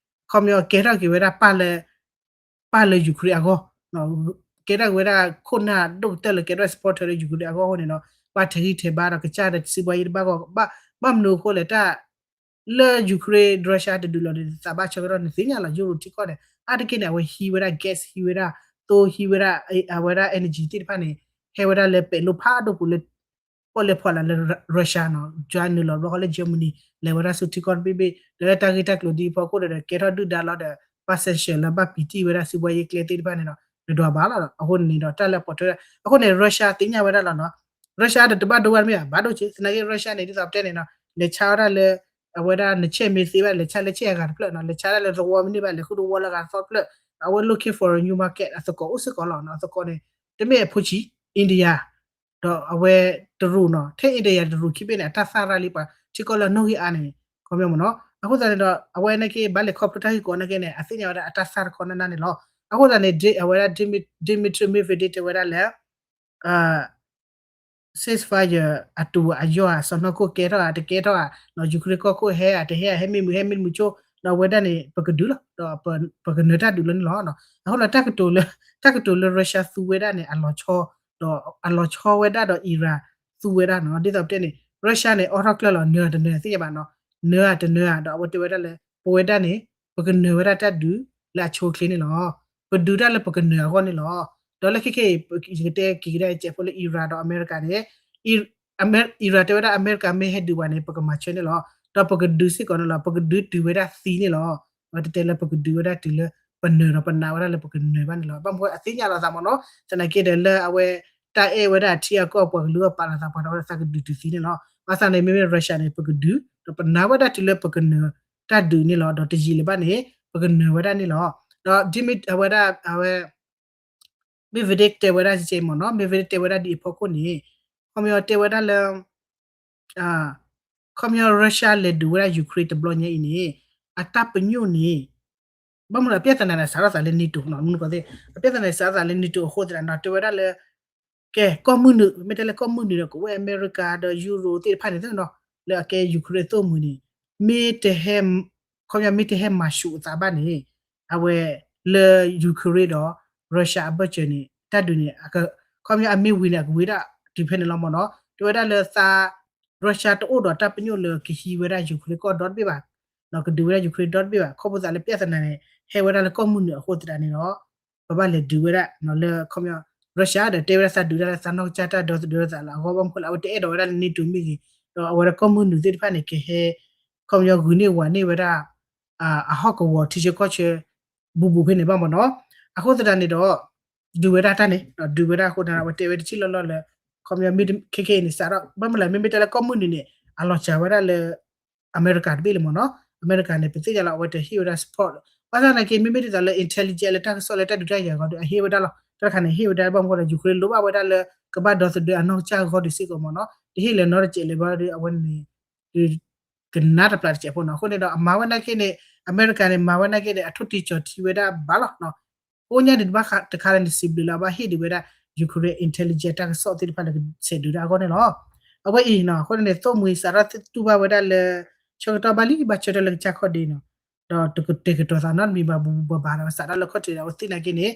ခီပညီကဲထီၣ်က့ၤဝဲဒၣ် ပၢ်လၢ Ukraine အဂီၢ်, ကဲထီၣ်က့ၤဝဲဒၣ်ခိၣ်နၢ်ဒိၣ်ကတၢၢ်လၢကဲထီၣ် supporter လၢ Ukraine အဂီၢ်အဃိန့ၣ်ဒီး ဘၣ်ထဲးဂံၢ်ထဲးဘါဒီးကစၢ်ဒီးစံးဘှါယံၤတဘၣ်ဂီၢ် ဘၣ်မနုၤအဃိလဲၣ် တၢ် လၢ Ukraine Russia တဒုးလီၤန့ၣ် သးဘၣ်ဆၢကတီၢ်န့ၣ်သ့ၣ်ညါလီၤ Euro ထံကီၢ်န့ၣ် အါတက့ၢ်န့ၣ် အဝဲဟံးဝဲဒၣ် gas ဟံးဝဲဒၣ် သိဟံးဝဲဒၣ် အဝဲဒၣ် energy သ့ၣ်တဖၣ်န့ၣ် ဟဲဝဲဒၣ်လၢပဲာ်လိဖးဒိၣ်ပူၤလၢ ပီၣ်လဲၣ်ဖီလာ်လၢ Russia နီၤ ကၠွါနုာ်လီၤဘျီဃီလၢ Germany လဲၤဝဲဒၣ်ဆူထံကီၢ်တဘ့ၣ်ဘ့ၣ် ဒီးလၢတၢ်ဂ့ၢ်တၢ်ကျိၤဒ်အဖီခိၣ်ဒီး ကဲထီၣ်ဒုၣ်ဒါလီၤဒီး ဘၣ် sanction လၢဘၣ်ပံၤတံၢ်ဝဲဒၣ်စုဘှါယ့ကျဲသ့ၣ်တဖၣ်န့ၣ်ဒီး တဒွးဘၣ်လီၤ. အဃိန့ၣ်ဒီးတၢ်လၢပိာ်ထွဲ အဃိန့ၣ် Russia သ့ၣ်ညါဝဲဒၣ်လီၤနီၤ Russia ဒီးတဘၣ်ဒိဝဲတမ့ၢ်ဘၣ် ဘၣ်ဒိၣ်က့ သနာ်က့ Russia န့ၣ် ဒ်သိးပတဲန့ၣ်နီၤ လဲၤဆါဝဲဒၣ်လၢ အဝဲဒၣ်နဆဲၣ်မ့ၢ်သ့ဘၣ် လဲၤဆါလၢဆဲၣ်အဂၤတဖျၢၣ်နီၤ လဲၤဆါဒၣ်လၢသဝီမ့ၢ်န့ၢ်ဘၣ် လဲၤဃုသဝီလၢဂၤသီတဖျၢၣ် အဝဲ looking for a new market အသကိးအိၣ်စ့ၢ်ကီးလီၤနီၤ အသကိးန့ၣ် တမ့ၢ်အဖိဆံး India ဒီးအဝဲတရူးနီၤ ထဲ India တရူးခံဘ့ၣ်န့ၣ် အတၢ်သၣ်ရၣ်လံပှၤ ထံကီၢ်လၢအနီၣ်ဂံၢ်အါန့ၣ် ခီပညီမ့ၢ်နီၤ အဃိသတးန့ၣ်ဒီး အဝဲနာ်က့ ဘၣ်လဲၤခီဖျိတၢ်ဂ့ၢ်ကီနာ်က့န့ၣ် အသ့ၣ်ညါဝဲဒၣ်အတၢ်သၣ်တခီနၢ်နၢ်န့ၣ်လီၤ. အဃိသတးန့ၣ် အဝဲဒၣ် Dmitry Medvedev တဲဝဲဒၣ်လၢ ceasefire အတူးအယီၢ်ဧါ စီၤနီၢ်ခိၣ်ကဲထီၣ်ဧါ တကဲထီၣ်ဧါ Ukraine ကီၢ်ခိၣ်ဟဲဧါ တဟဲဧါ ဟဲမ့ၢ်မုာ် ဟဲမ့ၢ်မုာ်ဆိ ဒီးအဝဲဒၣ်န့ၣ် ပကဒုးလီၤ ဒီးပကနၢၤတၢ်ဒုးလီၤန့ၣ်လီၤ. အဃိဒီး တၢ်ကတိၤလၢ တၢ်ကတိၤလၢ Russia သူဝဲဒၣ်န့ၣ် အလီၤဆီ ဒီးအလီၤဆီဝဲဒၣ်ဒီး Iran သူဝဲဒၣ်နီၤ ဒ်သိးပတဲန့ၣ် Russia န့ၣ် အိးထီၣ်ကျၢၢ်လီၤ နၢၤတနၢၤသ့ၣ်ညါဘၣ်နီၤ နၢၤတနၢၤဧါ ဒီးအဝဲတဲဝဲဒၣ်လၢ ပဝဲဒၣ်န့ၣ် ပကနၢၤဝဲဒၣ်တၢ်ဒုးလၢအဆိအချ့န့ၣ်လီၤ. ပဒုးတၢ်လၢပကနၢၤအဂီၢ်န့ၣ်လီၤ. ဒီးလၢခဲခဲအံၤ ယကတဲက့ၤကဒါကဲးဖိလၢ Iran ဒီးအမဲရကၤန့ၣ် Iran တဲဝဲဒၣ်အမဲရကၤမ့ၢ်ဟဲဒုးပှၤန့ၣ် ပကမၤဆၢန့ၣ်လီၤ. ဒီးပကဒုးစ့ၢ်ကီးန့ၣ်လီၤ. ပကဒုးတုၤဝဲဒၣ်သံန့ၣ်လီၤ. အဝဲတတဲလၢပကဒုးဝဲဒၣ်တုၤလၢ ပနၢၤဒီးပနာ်ဝဲဒၣ်လၢပကနၢၤဘၣ်န့ၣ်လီၤ. ဘၣ်မနုၤအသ့ၣ်ညါလီၤသးမ့ၢ်နီၤ သနာ်က့ဒီးလၢအဝဲ တၢ်အဲၣ်ဝဲဒၣ်အထံအကီၢ်ပှၤကလုာ်အပာ်လီၤသးပှၤဒီးဝဲဒၣ် သးကဒုးတုၤသံန့ၣ်လီၤ. ဘၣ်ဆၣ်န့ၣ် မ့မ့ၢ် Russia န့ၣ် ပကဒုး ဒီးပနာ်ဝဲဒၣ်တုၤလၢပကနၢၤတၢ်ဒုးန့ၣ်လီၤ. ဒီးတယံာ်လၢၤဘၣ်န့ၣ် ပကနၢၤဝဲဒၣ်န့ၣ်လီၤ. ဒီး Dmitry အဝဲဒၣ် အဝဲ Medvedev တဲဝဲဒၣ်ကဲမ့ၢ်နီၤ Medvedev တဲဝဲဒၣ်ဒ်အဖီခိၣ်န့ၣ် ခီပညီတဲဝဲဒၣ်လၢ ခီပညီ Russia လဲၤဒုးဝဲဒၣ် Ukraine တဘျီညါအံၤန့ၣ် အတၢ်ပညိၣ်န့ၣ် ဘၣ်မနုၤအပြဿနာန့ၣ် စးထီၣ်သးလၢ NATO နီၤ မနုၤကီသ့ၣ် အပြဿနာန့ၣ် စးထီၣ်သးလၢ NATO အဃိသတးဒီး တဲဝဲဒၣ်လၢ ကဲ ကီၢ်မုၢ်နုာ် မ့ၢ်တဲလၢကီၢ်မုၢ်နုာ်ဒီး ကဝဲၢ်အမဲရကၤဒီး Euro သ့ၣ်တဖၣ်န့ၣ်နီၤ လၢအကဲ Ukraine အသိၣ်မှံၤန့ၣ် မ့ၢ်တဟဲ ခီပညီမ့ၢ်တဟဲမၤဆူးအသးဘၣ်န့ၣ် အဝဲလၢ Ukraine ဒီး Russia အဘၢၣ်စၢၤန့ၣ် တၢ်ဒုးန့ၣ် ခီပညီအမ့ၢ်ဝံၤန့ၣ် အကဝံၤဒၣ်တုၤဖဲန့ၣ်လီၤမ့ၢ်နီၤ တဲဝဲဒၣ်လၢသး Russia တအိၣ်ဒီးတၢ်ပညိၣ်လၢကဟံးဝဲဒၣ် Ukraine ကီၢ်ဒီတဘ့ၣ်ဘၣ် ကဒုးဝဲဒၣ် Ukraine ဒီတဘ့ၣ်ဘၣ် ခီဖျိသးလၢပြဿနာန့ၣ် ဟဲဝဲဒၣ်လၢကီၢ်မုၢ်နုာ်အဃိသတးန့ၣ်ဒီး ပဘၣ်လဲၤဒုးဝဲဒၣ်လၢခီပညီ Russia ဒီးတဲဝဲဒၣ်သးဒုးတၢ်လၢသးနီၢ်ကစၢ်တၢ်ဒီသဒၢသးလၢအဂီၢ် ဘၣ်မနုၤဃိလၢ အဝဲတအဲၣ်ဒိးဝဲဒၣ်လၢ NATO မ့ၢ်ဂ့ၤ ဒီးအဝဲဒၣ်ကီၢ်မုၢ်နုာ်သ့ၣ်တဖၣ်န့ၣ် ကဟဲ ခီပညီဂုာ်န့ၢ်ဝၤန့ၢ်ဝဲဒၣ် အဟီၣ်ကဝီၤထံဆၢကီၢ်ဆၢ ဘူးဘူးဖဲန့ၣ်ဘၣ်မ့ၢ်နီၤ အဃိသတးန့ၣ်ဒီး ဒုးဝဲဒၣ်တၢ်န့ၣ် ဒုးဝဲဒၣ်အဃိသတး အဝဲတဲဝဲတထံၣ်လီၢ်လီၢ်လၢ ခီပညီ ခဲခဲအံၤန့ၣ် စးထီၣ် ဘၣ်မနုၤလဲၣ် မ့မ့ၢ်တဲလၢကီၢ်မုၢ်နုာ်န့ၣ် အလီၤစှၤဝဲဒၣ်လၢ အမဲရကၤတဘ့ၣ်လၢမ့ၢ်နီၤ အမဲရကၤန့ၣ် ပသ့ၣ်ညါလီၤ အဝဲတဟ့ၣ်ဝဲဒၣ် support ဘၣ်ဆၣ်သနာ်က့ မ့မ့ၢ်ဒ်သိးလၢ intelligence လၢတၢ်ကစီၣ်လၢတၢ်ဒုးတၢ်ယၤအဂီၢ်ဒီး အဟ့ၣ်ဝဲဒၣ်လီၤ တၢ်တခါန့ၣ် ဟ့ၣ်ဝဲဒၣ် ဘၣ်မနုၤဃိဒီး Ukraine လိၣ်ဘၣ်ဝဲဒၣ်လၢ ကဘၣ်ဒီသဒၢအနီၢ်ကစၢ်အဂီၢ်ဒုးစ့ၢ်ကီးမ့ၢ်နီၤ တဟ့ၣ်လၢၤနီတစဲးလၢၤဘၣ်ဒီး အဝဲန့ၣ် ကနၣ်တပျၢ်တစဲးဖိနီၤ အဃိန့ၣ်ဒီး အမၤဝဲနာ်က့န့ၣ် အမဲရကၤန့ၣ် မၤဝဲနာ်က့န့ၣ် အထိၣ်တံၢ်ကၠီၣ်ထံဝဲဒၣ်ဘၣ်လီၤ ကိးညါန့ၣ် တဘၣ်တခါလၢနစံးဘျုးလၢအဘၣ်ဟ့ၣ်ဒံးဝဲဒၣ် Ukraine intelligence တၢ်ကစီၣ်သ့ၣ်တဖၣ်လၢကဆဲးဒုးတၢ်အဂီၢ်န့ၣ်လီၤ အဝဲအံၤနီၤ အဃိန့ၣ် သိၣ်မှံၤစးထီၣ်တူၢ်ဘၣ်ဝဲဒၣ်လၢ ဆၢကတီၢ်ဘၣ်လံ ဘၣ်ဆၢထၢၣ်လၢကစၢ်ခီၣ်ဒ့နီၤ ဒီးတကတဲာ်ကတီၤသးနီတမံၤဘၣ်ဘူးဘူးဘၣ်ဘၣ်ဒီး စးထီၣ်လၢခီၣ်ထံးဒီး အဝဲသ့ၣ်နာ်က့န့ၣ်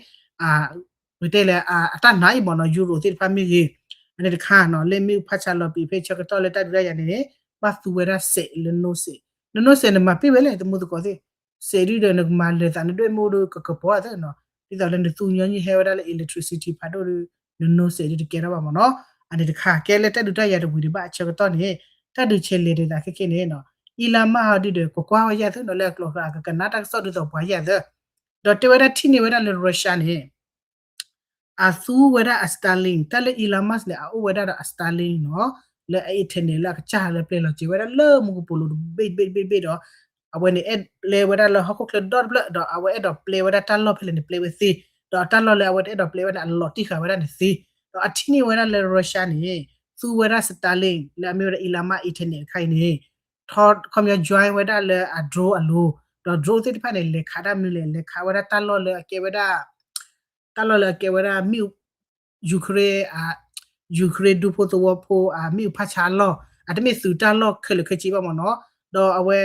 ပတဲလၢ အတၢ်နာ်အံၤမ့ၢ်နီၤ Euro သ့ၣ်တဖၣ်မ့ၢ်ဂ့ၤ အန့ၣ်တခါနီၤ လၢမ့ၣ်အူဖးဆါလီၤပံာ်ဖဲဆၢကတီၢ်လၢတၢ်ဒုးတၢ်ယၤန့ၣ်န့ၣ် ဘၣ်သူဝဲဒၣ်စဲးလၢနိစဲး လၢနိစဲးန့ၣ် မၤပ့ၢ်ဝဲလဲၣ် သမူသကိးသ့ၣ် စဲးဒုဒီးနကမၤလၢာ်သးနဒွဲၣ်မ့ၣ်အူဒီးကကပီၤသ့ၣ်နီၤ ဒ်သိးလၢနသူညီနုၢ်ဟဲဝဲဒၣ်လၢ electricity ဖးဒိၣ်ဒီး နနိစဲးဒုတကဲထီၣ်ဘၣ်မ့ၢ်နီၤ အန့ၣ်တခါ ကဲလၢတၢ်ဒုးတၢ်ယၤတဝံၤဒံးဘၣ်အဆၢကတီၢ်န့ၣ် တၢ်ဒုးဆဲးလဲၤဒံးသးခဲခဲန့ၣ်နီၤ Elon Musk ဟီဒုဒီး ကကွၢ်ဝဲယၤသ့ၣ်နီၤ လၢအကျိၤကျဲ အကကနၣ်တၢ်ကစီၣ်ဒ်သိးပှၤယၤသ့ၣ် ဒီးတဲဝဲဒၣ်ထံၣ်န့ၢ်ဝဲဒၣ်လၢ Russia န့ၣ် အသူဝဲဒၣ်အ Starlink တၢ်လၢ Elon Musk န့ၣ် အအိၣ်ဝဲဒၣ်ဒီးအ Starlink နီၤ လၢအ internet လၢအကစၢ်လၢပျဲလီၤစဲၤဝဲဒၣ်လၢမူကပိာ်လိၤတဘ့ၣ်တဘ့ၣ်တဘ့ၣ်တဘ့ၣ်ဒီး အဝဲန့ၣ်အဲၣ်ပျဲဝဲဒၣ်လၢဟီၣ်ခိၣ်ချၢဒီတဖျၢၣ် ဒီးအဝဲအဲၣ်ဒိးပျဲဝဲဒၣ်တၢ်လီၢ်ဖဲလဲၣ်န့ၣ် ပျဲဝဲသ့, ဒီးတၢ်လီၢ်လၢအဝဲတအဲၣ်ဒိးပျဲဝဲန့ၣ် အလီၤတံၢ်ဃာ်ဝဲဒၣ်န့ၣ်သ့, ဒီးအထံၣ်န့ၢ်ဝဲဒၣ်လၢ Russia န့ၣ် သူဝဲဒၣ် Starlink လၢအမ့ၢ်ဝဲဒၣ် Elon Musk internet တခါအံၤန့ၣ် ထီ ခီပညီ join ဝဲဒၣ်လၢအ drone အလိၤ, ဒီး drone သ့ၣ်တဖၣ်န့ၣ် လဲၤခးတၢ်မနုၤလဲၣ်, လဲၤခးဝဲဒၣ်တၢ်လီၢ်လၢအကဲဝဲဒၣ် တၢ်လီၢ်လၢအကဲဝဲဒၣ်မ့ၣ် Ukraine အ Ukraine ဒူဖိသဝီဖိ အမ့ၣ်အူဖးဆါအလီၢ်, အတမ့ၢ်သုးတၢ်လီၢ်ခဲလၢာ်ခဲဆ့ဘၣ်မ့ၢ်နီၤ, ဒီးအဝဲ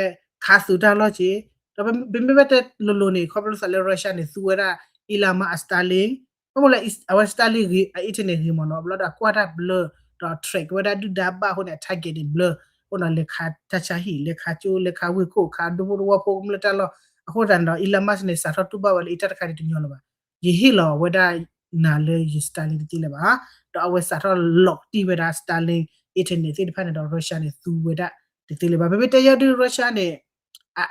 ခးသုးတၢ်လီၢ်က့ၤ, ဒီးပမ့မ့ၢ်ဘၣ်တဲလိၤလိၤန့ၣ် ခီဖျိလၢသးလၢ Russia န့ၣ် သူဝဲဒၣ် Elon Musk အ Starlink, ဘၣ်မနုၤလဲၣ် အဝဲ Starlink ဂ့ၤ အ internet ဂ့ၤမ့ၢ်နီၤ, ဘျီဒီးကွၢ်တၢ်ဘျၢ, ဒီး track ဝဲဒၣ်ဒုၣ်ဒါဘၣ်အဃိန့ၣ် အ target န့ၣ်ဘျၢ, အဃိန့ၣ် လဲၤခးတၢ်ဆါဟံၣ် လဲၤခးကၠိ လဲၤခးဝ့ၢ်ခိၣ် ခးဒူဖိသဝီဖိ ကမျၢၢ်တၢ်လီၢ်, အဃိသတးန့ၣ်ဒီး Elon Musk န့ၣ် စးထီၣ်တူၢ်ဘၣ်ဝဲလၢအံၤတၢ်တခါန့ၣ်တညီလၢၤဘၣ်, ယဟ့ၣ်လီၤဝဲဒၣ်နၤလၢယ Starlink တသ့လၢၤဘၣ်, ဒီးအဝဲစးထီၣ် lock တံၢ်ဝဲဒၣ် Starlink internet သ့ၣ်တဖၣ်န့ၣ်ဒီး Russia န့ၣ် သူဝဲဒၣ်တသ့လၢၤဘၣ်, ပမ့ၢ်တဲယဲဒုး Russia န့ၣ်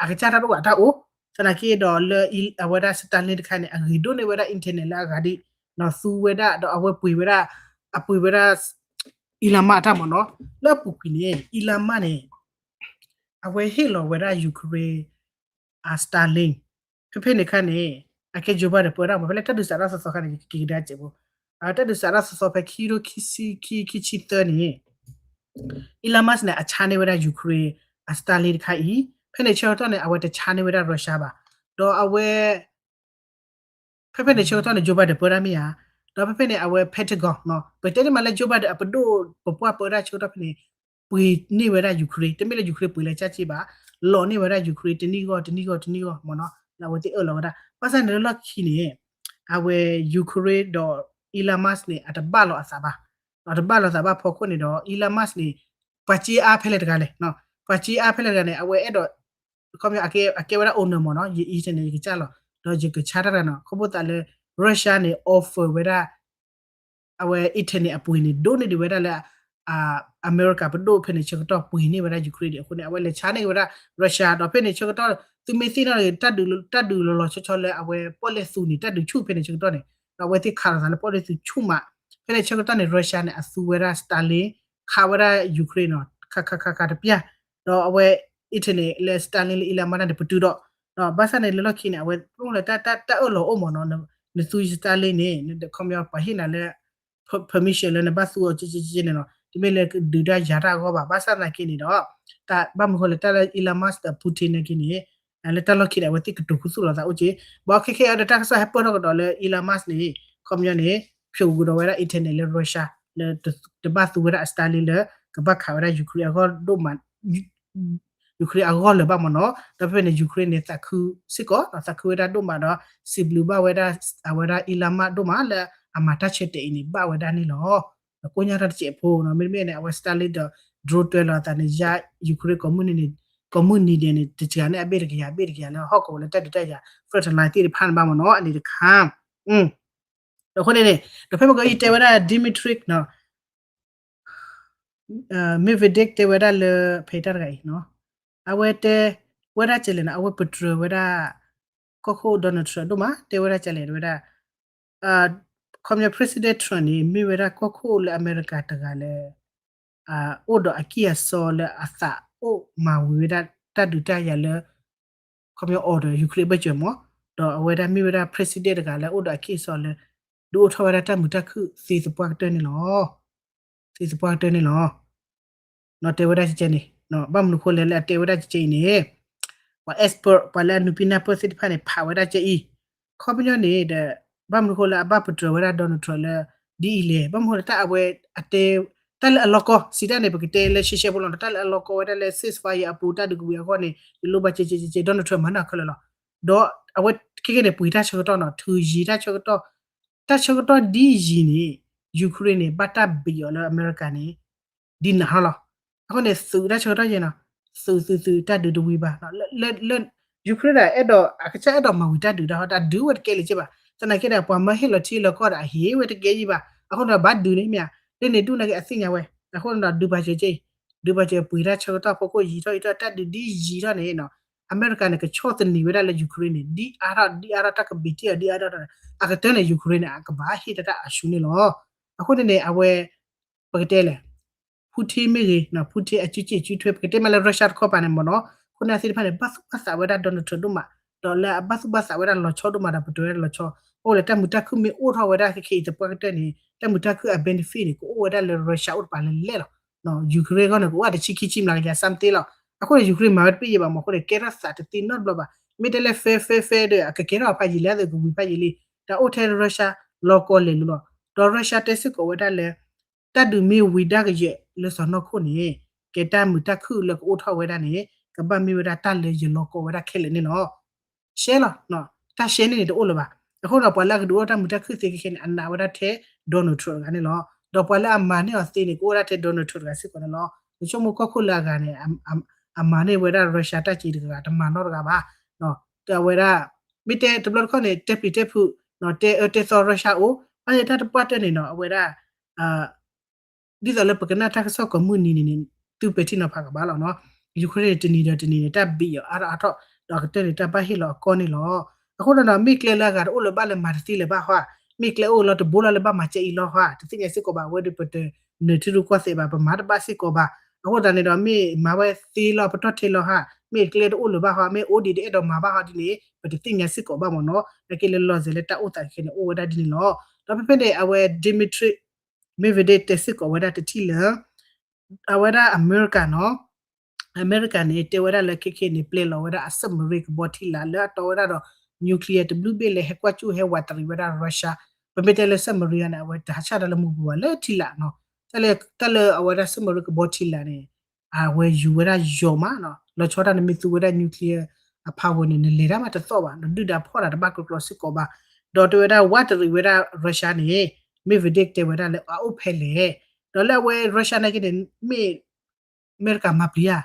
အကစၢ်တၢ်တအိၣ်ဘၣ်တၢ်အိၣ်, သနာ်က့ဒီးလၢအဝဲဒၣ် Starlink တခါန့ၣ် အဂ့ၤဒိၣ်န့ၢ်ဝဲဒၣ် internet လၢအဂၤဒ်, ဒီးသူဝဲဒၣ် ဒီးအဝဲပှ့ၤဝဲဒၣ်, အပှ့ၤဝဲဒၣ် Elon Musk အတၢ်မ့ၢ်နီၤ, လၢအပူၤကွံာ်န့ၣ် Elon Musk န့ၣ် အဝဲဟ့ၣ်လီၤဝဲဒၣ် Ukraine အ Starlink, ဖဲဖဲန့ၣ်ခါန့ၣ် အကဲ Joe Biden ပၢတၢ်မ့ၢ် ဖဲလၢတၢ်ဒုးစးထီၣ်သီသီခါန့ၣ် ယကက့ၤကဒါစဲးဖိ, တၢ်ဒုးစးထီၣ်သီသီဖဲခံကထိခံဆံခံ ခံဆံသၢန့ၣ် Elon Musk န့ၣ် အဆါန့ၢ်ဝဲဒၣ် Ukraine အ Starlink တခါအံၤ, ဖဲန့ၣ်ဆၢကတီၢ်န့ၣ် အဝဲတဆါန့ၢ်ဝဲဒၣ် Russia ဘၣ်, ဒီးအဝဲ ဖဲဖဲန့ၣ်ဆၢကတီၢ်န့ၣ် Joe Biden ပၢတၢ်မ့ၢ်ဧါ, ဒီးဖဲဖဲန့ၣ် အဝဲ Pentagon နီၤ, ပတဲန့ၣ်မးလၢ Joe Biden အပဒိၣ်ပပှၢ်ပၢတၢ်ဆၢကတီၢ်ဖဲန့ၣ် ပှ့ၤန့ၢ်ဝဲဒၣ် Ukraine, တမ့ၢ်လၢ Ukraine ပှ့ၤလၢကစၢ်က့ဘၣ်, လီၤန့ၢ်ဝဲဒၣ် Ukraine တနံၣ်ဂီၢ်တနံၣ်ဂီၢ်တနံၣ်ဂီၢ်မ့ၢ်နီၤ, လၢအဝဲသ့ၣ်အၢၣ်လီၤဝဲဒၣ်, ဘၣ်ဆၣ်န့ၣ်လၢလီၢ်ခံန့ၣ် အဝဲ Ukraine ဒီး Elon Musk န့ၣ် အတဘၣ်လီၤအသးဘၣ်, အတဘၣ်လီၤသးဘၣ်ဖီခိၣ်န့ၣ်ဒီး Elon Musk န့ၣ် ပှၤစ့အါဖဲလဲၣ်တဂၤလဲၣ်, ပှၤစ့အါဖဲလဲၣ်တဂၤန့ၣ် အဝဲအဲၣ်ဒိး ခီပညီ အကဲဝဲဒၣ် owner မ့ၢ်နီၤ, ယ internet န့ၣ် ယကစၢ်လီၤ, ဒီးယကဆါတၢ်တဂၤနီၤ, ခီဖျိသးလၢ Russia န့ၣ် offer ဝဲဒၣ် အဝဲ internet အပှ့ၤန့ၣ် ဒိၣ်န့ၢ်ဒံးဝဲဒၣ်လၢ အမဲရကၤပဒိၣ်ဖဲန့ၣ်ဆၢကတီၢ်ပှ့ၤန့ၢ်ဝဲဒၣ် Ukraine ဒံးအဃိန့ၣ် အဝဲလဲၤဆါန့ၢ်က့ၤဝဲဒၣ် Russia ဒီးဖဲန့ၣ်ဆၢကတီၢ် သုမ့ၢ်သ့ၣ်နီၣ်တၢ်ဒုး တၢ်ဒုးလီၤလီၤဆီဆီလၢအဝဲပီၣ်လဲၣ်သူန့ၣ် တၢ်ဒုးဆူၣ်ဖဲန့ၣ်ဆၢကတီၢ်န့ၣ် ဒီးအဝဲသ့ၣ်ခးလိာ်သးလၢပီၣ်လဲၣ်သူဆူၣ်မး, ဖဲန့ၣ်ဆၢကတီၢ်န့ၣ် Russia န့ၣ် အသူဝဲဒၣ် Starlink ခးဝဲဒၣ် Ukraine နီၤ, ခးခးခးခးတပျၢ်, ဒီးအဝဲ internet လၢ Starlink လၢ Elon Musk န့ၣ် ပတုာ်ဒီး, ဒီးဘၣ်ဆၣ်န့ၣ်လၢလီၢ်ခံန့ၣ် အဝဲပမ့ၢ်လၢတၢ်တၢ်အၢၣ်လီၤအိၣ်မ့ၢ်နီၤ, နသူ Starlink န့ၣ် ခီပညီပှၤဟ့ၣ်နၤလၢ permission လၢနဘၣ်သူအီၤကဲကဲကဲန့ၣ်နီၤ, တမ့ၢ်လၢဒုးတၢ်ယၤတၢ်အဂီၢ်ဘၣ်, ဘၣ်ဆၣ်သနာ်က့န့ၣ်ဒီး တၢ်ဘၣ်မနုၤဃိလဲၣ် တၢ်လၢ Elon Musk ဒီး Putin နာ်က့န့ၣ် လၢတၢ်လီၢ်ခံန့ၣ် အဝဲသ့ၣ်ကတိၤခူသူၣ်လိာ်သးအိၣ်က့, ဘၣ်ခဲခဲအံၤဒီးတၢ်ကစီၣ်ဟဲပၢၢ်ထီၣ်ကဒီးလၢ Elon Musk န့ၣ် ခီပညီန့ၣ် ဖျိးကဒီးဝဲဒၣ် internet လၢ Russia လၢတဘၣ်သူဝဲဒၣ်အ Starlink လၢကဘၣ်ခးဝဲဒၣ် Ukraine အဂီၢ်ဒိၣ်မး Ukraine အဂီၢ်လၢၤဘၣ်မ့ၢ်နီၤ, ဒီးဖဲဖဲန့ၣ် Ukraine န့ၣ် သးခုစ့ၢ်ကီး ဒီးသးခုဝဲဒၣ်ဒိၣ်မးဒီး စံးဘျုးဘၣ်ဝဲဒၣ် အဝဲဒၣ် Elon Musk ဒိၣ်မးလၢအမၤတၢ်ဆၢတဲာ်အံၤန့ၣ် ဘၣ်ဝဲဒၣ်န့ၣ်လီၤ. ဒီးကိးညါတၢ်တစဲးဖိနီၤ, မ့တမ့ၢ်န့ၣ် အဝဲ Starlink ဒီး drone တွဲလီၤအသးန့ၣ် ယါ Ukraine ကိးမုၢ်နံၤန့ၣ် ကိးမုၢ်နံၤဒဲးန့ၣ် တစှၤန့ၢ်အဘ့ၣ်တကယၤ ဘ့ၣ်တကယၤလၢဟီၣ်ကဝီၤလၢတၢ်ဒုးတၢ်ယၤ front line သ့ၣ်တဖၣ်န့ၣ်ဘၣ်မ့ၢ်နီၤ, အန့ၣ်တခါ ဒီးအဃိန့ၣ်န့ၣ် ဒီးဖဲမ့ၢ်ကီးအံၤတဲဝဲဒၣ် Dmitry နီၤ Medvedev တဲဝဲဒၣ်လၢ ဖဲတၢ်တဂၤအံၤနီၤ, အဝဲတဲဝဲဒၣ်ကလဲၣ်နီၤ, အဝဲပတြၢၤဝဲဒၣ် ကီၢ်ခိၣ် Donald Trump ဒိၣ်မး တဲဝဲဒၣ်ကလဲၣ်ဝဲဒၣ် ခီပညီ President Trump န့ၣ် မ့ၢ်ဝဲဒၣ်ကီၢ်ခိၣ်လၢအမဲရကၤတဂၤလၢ အိၣ်ဒီးအကံၢ်အစီလၢအသးအိၣ်မၤဝံၤဝဲဒၣ်တၢ်ဒုးတၢ်ယၤလၢ ခီပညီ order Ukraine ဘၢၣ်စၢၤမး, ဒီးအဝဲဒၣ်မ့ၢ်ဝဲဒၣ် president တဂၤလၢအိၣ်ဒီးအကံၢ်အစီလၢ ဒုးအိၣ်ထီၣ်ဝဲဒၣ်တၢ်မုာ်တၢ်ခုၣ်သ့သပှၢ်ကတၢၢ်န့ၣ်လီၤ. သ့သပှၢ်ကတၢၢ်န့ၣ်လီၤ. နီၢ်တဲဝဲဒၣ်ကဲကဲန့ၣ်, ဘၣ်မနုၤဃိလဲၣ်လၢအတဲဝဲဒၣ်ကဲကဲအံၤန့ၣ်, ပှၤ expert ပှၤလၢအနုာ်ပံနၢ်ပၢၢ်သ့ၣ်တဖၣ်န့ၣ် ဖးဝဲဒၣ်ကဲအံၤ, ခီပညီန့ၣ်ဒီး ဘၣ်မနုၤဃိလၢအဘၣ်ပတြၢၤဝဲဒၣ် Donald Trump လၢ ဒ်အံၤလဲၣ်, ဘၣ်မနုၤဃိလၢတၢ်အဝဲအတဲ တၢ်လၢအလီၢ်ကီၢ် စံးတၢ်န့ၣ် ပကတဲလၢရှဲရှဲဖိလီၤ, တၢ်လၢအလီၢ်ကီၢ်ဝဲဒၣ်လၢ ceasefire အပူၤ တၢ်ဒုးကဝံၤအဂီၢ်န့ၣ် ယလိၣ်ဘၣ်ကဲကဲကဲကဲ Donald Trump မၤနၢၤခဲလၢာ်လီၤ. ဒီးအဝဲခဲကဲန့ၣ် ပှ့ၤတၢ်ဆၢကတီၢ်နီၤ, ထုးယံၤတၢ်ဆၢကတီၢ်, တၢ်ဆၢကတီၢ်ဒ်ယံၤန့ၣ် Ukraine န့ၣ် ဘၣ်တၢ်ဘံးအီၤလၢအမဲရကၤန့ၣ် ဒ်နၤဟီလီၤ. အဃိန့ၣ် သုးတၢ်ဆၢကတီၢ်ယဲနီၤ, သုးသုးသုး တၢ်ဒုးတဝံၤဘၣ်, လၢ Ukraine ဒၣ်အဲၣ်ဒိး အကစၢ်အဲၣ်ဒိးမၤဝံၤတၢ်ဒုးတၢ်ဟီ တၢ်ဒုးဝဲတကဲလၢၤက့ဘၣ်, သနာ်က့ဒီး ပှၤမၢဟ့ၣ်လီၤထံလီၤကီၢ်ဒီးအဟ့ၣ်ဝဲတကဲယံၤဘၣ်, အဃိန့ၣ်ဒီး ဘၣ်ဒုးန့ၣ်မ့ၢ်ဧါ, လၢန့ၣ်ဒူၣ်နာ်က့အသ့ၣ်ညါဝဲ, အဃိန့ၣ်ဒီး ဒုးပာ်စၢၤကဲအံၤ, ဒုးပာ်စၢၤပှ့ၤတၢ်ဆၢကတီၢ်ဖီခိၣ်ယံၤထီၣ်ယံၤထီၣ် တၢ်ဒုးဒ်ယံၤထီၣ်န့ၣ်နီၤ, အမဲရကၤန့ၣ် ကဆီၣ်သနံးဝဲဒၣ်လၢ Ukraine န့ၣ် ဒ်အါထီၣ်ဒ်အါထီၣ် တၢ်ကဘံးတ့ၢ်အီၤဒ်အါထီၣ် အကတၢၢ်န့ၣ် Ukraine န့ၣ် အကဘၣ်ဟ့ၣ်တၢ်တၢ်အဆူန့ၣ်လီၤ. အဃိန့ၣ်န့ၣ် အဝဲ ပကတဲလဲၣ်, who Putin မ့ၢ်ဂ့ၤ Putin အစုစ့ၣ်စုထွဲ ပကတဲမးလၢ Russia တခီပၤန့ၣ်မ့ၢ်နီၤ, အဃိန့ၣ်သ့ၣ်တဖၣ်န့ၣ် ဘၣ်သူၣ်ဘၣ်သးဝဲဒၣ် Donald Trump ဒိၣ်မး, ဒီးလၢအဘၣ်သူၣ်ဘၣ်သးဝဲဒၣ်လီၤဆီဒိၣ်မးဒီး ပတဲဝဲဒၣ်လီၤဆီ, အိၣ်လၢတၢ်မုာ်တၢ်ခုၣ်မ့ၢ်အိၣ်ထီၣ်ဝဲဒၣ်ခဲခဲအံၤသပှၢ်ကတၢၢ်န့ၣ် တၢ်မုာ်တၢ်ခုၣ်အ benefit န့ၣ် ကအိၣ်ဝဲဒၣ်လၢ Russia အိၣ်တပၤလၢလဲၣ်လီၤ. Ukraine အဂီၢ်န့ၣ် ကအိၣ်ဝဲဒၣ်တဆံခံဆံမျးကယၤ something လီၤ. အဃိန့ၣ် Ukraine မၤဝဲတဘၣ်ယဲၢ်ဘၣ်မ့ၢ်အဃိန့ၣ် ကဲထီၣ်သးတသ့နီတဘျီဘၣ်. မ့ၢ်တဲလၢ fair fair fair ဒီး အကကဲထီၣ်ဖးယံာ်လံ အသးကဝံၤဖးယံာ်လံ, တၢ်အိၣ်ထဲ Russia လီၤကီလဲၤလိၤလီၤ. ဒီး Russia တဲစ့ၢ်ကီးဝဲဒၣ်လၢ တၢ်ဒုးမ့ၢ်ဝံၤဒၣ်ကယဲၢ်လၢစီၤနီၢ်ခိၣ်န့ၣ် ကဲတၢ်မုာ်တၢ်ခုၣ်လၢကအိၣ်ထီၣ်ဝဲဒၣ်န့ၣ် ကဘၣ်မ့ၢ်ဝဲဒၣ်တၢ်လၢယလီၤကီဝဲဒၣ်ခဲလၢာ်န့ၣ်လီၤ. ရှဲလီၤ, တၢ်ရှဲန့ၣ်န့ၣ်တအိၣ်လၢၤဘၣ်. အဃိဒီး ပှၤလၢအကဒုးအိၣ်တၢ်မုာ်တၢ်ခုၣ်သ့ခဲခဲန့ၣ် အနာ်ဝဲဒၣ်ထဲ Donald Trump တဂၤန့ၣ်လီၤ. ဒီးပှၤလၢအမၤန့ၢ်အီၤသ့န့ၣ် ကအိၣ်ဝဲဒၣ်ထဲ Donald Trump တဂၤစ့ၢ်ကီးန့ၣ်လီၤ. ယဆိကမိၣ်ကီၢ်ခိၣ်လၢအဂၤန့ၣ် အမၤန့ၢ်ဝဲဒၣ် Russia တၢ်က့ၤတဂၤ တမၤနီတဂၤဘၣ်. တဲဝဲဒၣ် မ့ၢ်တဲတဘျီတခီၣ်န့ၣ် တဲပျံၤတဲဖုး, တဲအၢတဲသီ Russia အိၣ်, ဘၣ်ဆၣ်တၢ်တပှၢ်တၢၢ်န့ၣ်နီၤ အဝဲဒၣ် ဒ်သိးလၢပကနၣ်တၢ်ကစီၣ်ကိးမုၢ်နံၤန့ၣ်န့ၣ် သုပဲာ်ထံနီၤဖးကဘၣ်လီၤနီၤ. Ukraine န့ၣ် တနံၤဒီးတနံၤန့ၣ် တၢ်ဘံးအီၤအါထီၣ်အါထီၣ်, ဒီးအကတၢၢ်န့ၣ် တၢ်ဘၣ်ဟ့ၣ်လီၤအကီၢ်န့ၣ်လီၤ. အဃိဒီးနီၤ မ့ၢ်ကျဲလၢအဂၤတအိၣ်လၢၤဘၣ်လၢမၤတသ့လၢၤဘၣ်ဟီဧါ, မ့ၢ်ကျဲအိၣ်လီၤတဘိလီၤလၢဘၣ်မၤကဲအံၤလီၤဟီဧါ, တသ့ၣ်ညါစ့ၢ်ကီးဘၣ်. အဝဲဒီးပတနၢၤထံရူၢ်ကီၢ်သဲးဘၣ်, ပမၤတဘၣ်စ့ၢ်ကီးဘၣ်. အဃိသတးန့ၣ်ဒီး မ့ၢ်မၤဝဲသ့လီၤ ပတီၢ်ထဲလီၤဟီဧါ, မ့ၢ်ကျဲတအိၣ်လၢၤဘၣ်ဟီဧါ, မ့ၢ်အိၣ်ဒံးတအဲၣ်ဒိးမၤဘၣ်ဟီဒ်န့ၣ် ပတသ့ၣ်ညါစ့ၢ်ကီးဘၣ်မ့ၢ်နီၤ. နာ်က့လၢလီၤစဲၤလၢတၢ်အိၣ်သးခဲန့ၣ် အိၣ်ဝဲဒၣ်ဒ်န့ၣ်လီၤ. ဒီးဖဲဖဲန့ၣ် အဝဲ Dmitry Medvedev တဲစ့ၢ်ကီးဝဲဒၣ်တထံၣ်လၢ အဝဲဒၣ်အမဲရကၤနီၤ, အမဲရကၤန့ၣ် တဲဝဲဒၣ်လၢခဲခဲန့ၣ် ပျဲလီၤဝဲဒၣ်အ submarine ကဘီထံလာ်လၢအတီဝဲဒၣ်ဒီး nuclear တဘျုးဘ့ၣ်လၢဟဲကွၢ်ကၠူၣ်ဟဲဝးတရံးဝဲဒၣ် Russia. ပမ့ၢ်တဲလၢ submarine န့ၣ် အဝဲတဟးဆှၣ်တၢ်လၢမူပူၤဘၣ်လၢထံလာ်နီၤ. တၢ်လၢ တၢ်လၢအဝဲဒၣ် submarine ကဘီထံလာ်န့ၣ် အဝဲယူၤဝဲဒၣ်ယိာ်မးနီၤ. လီၤဆီဒၣ်နမ့ၢ်သူဝဲဒၣ် nuclear အ power န့ၣ် နလဲၤတၢ်မးတသီၣ်ဘၣ်, နဒုၣ်ဒါဖီၣ်တၢ်တဘၣ်ကျီကျီစ့ၢ်ကီးဘၣ်. ဒီးတဲဝဲဒၣ်ဝးတရံးဝဲဒၣ် Russia န့ၣ် Medvedev တဲဝဲဒၣ်လၢအအိၣ်ဖဲလဲၣ်. ဒီးလၢအဝဲ Russia နာ်က့န့ၣ် မ့ၢ် အမဲရကၤမၤပျံၤဧါ,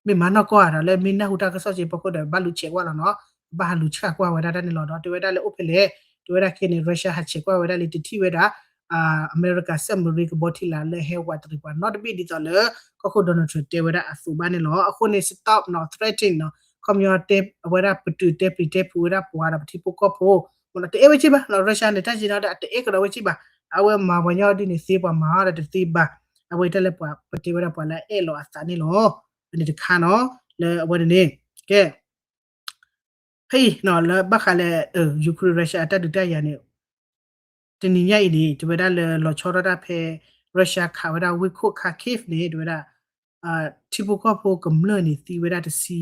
မ့ၢ်မၤနီၢ်ကီၢ်ဧါ, ဒီးလၢမ့ၢ်နၢ်ဟူတၢ်ကစီၣ်စ့ၢ်ကီးဒီး ဘၣ်လူၤဆဲးကွၢ်လီၤနီၤ, ဘၣ်ဟးလူၤဆှၣ်ကွၢ်ဝဲဒၣ်တၢ်န့ၣ်လီၤ. ဒီးတဲဝဲဒၣ်လၢအိၣ်ဖဲလဲၣ်, တဲဝဲဒၣ်ခဲန့ၣ် Russia ဟးဆဲးကွၢ်ဝဲဒၣ်လံ တထံၣ်ဝဲဒၣ် အမဲရကၤ submarine ကဘီထံလာ်လၢဟဲဝးတရံးပှၤနီတဘ့ၣ်ဒ်သိးလၢ ကီၢ်ခိၣ် Donald Trump တဲဝဲဒၣ်အသိးဘၣ်န့ၣ်လီၤ. အဃိန့ၣ် stop နီၤ threatening နီၤ ခီပညီတဲအဝဲဒၣ်ပတုာ်တဲပျံၤတဲဖုးဝဲဒၣ်ပှၤဒီးပထံဖိကီၢ်ဖိ တအဲၣ်ဝဲက့ၢ်ဘၣ်နီၤ. Russia န့ၣ် တၢ်ယံၤနီၤဒီး အတအဲၣ်ကဒီးဝဲက့ၢ်ဘၣ်. အဝဲမၤပှၤညီဒ်န့ၣ်သ့ပှၤမၤအီၤဒီးတသ့ဘၣ်. အဝဲတၢ်လၢပှၤ ပတဲဝဲဒၣ်ပှၤလၢအအဲၣ်လီၤအသးန့ၣ်လီၤ. အန့ၣ်တခါနီၤ လၢအဝဲန့ၣ်န့ၣ် ကဲ ဖဲအံၤနီၤ လၢဘၣ်ဃးလၢ Ukraine Russia အတၢ်ဒုးတၢ်ယၤန့ၣ် တနံၤညါအံၤန့ၣ် တဲဝဲဒၣ်လၢလီၤဆီဒၣ်တၢ်ဖဲ Russia ခးဝဲဒၣ်ဝ့ၢ်ခိၣ် Kharkiv န့ၣ် တဲဝဲဒၣ် ထံဖိကီၢ်ဖိကမျၢၢ်န့ၣ် သံဝဲဒၣ်တဆံ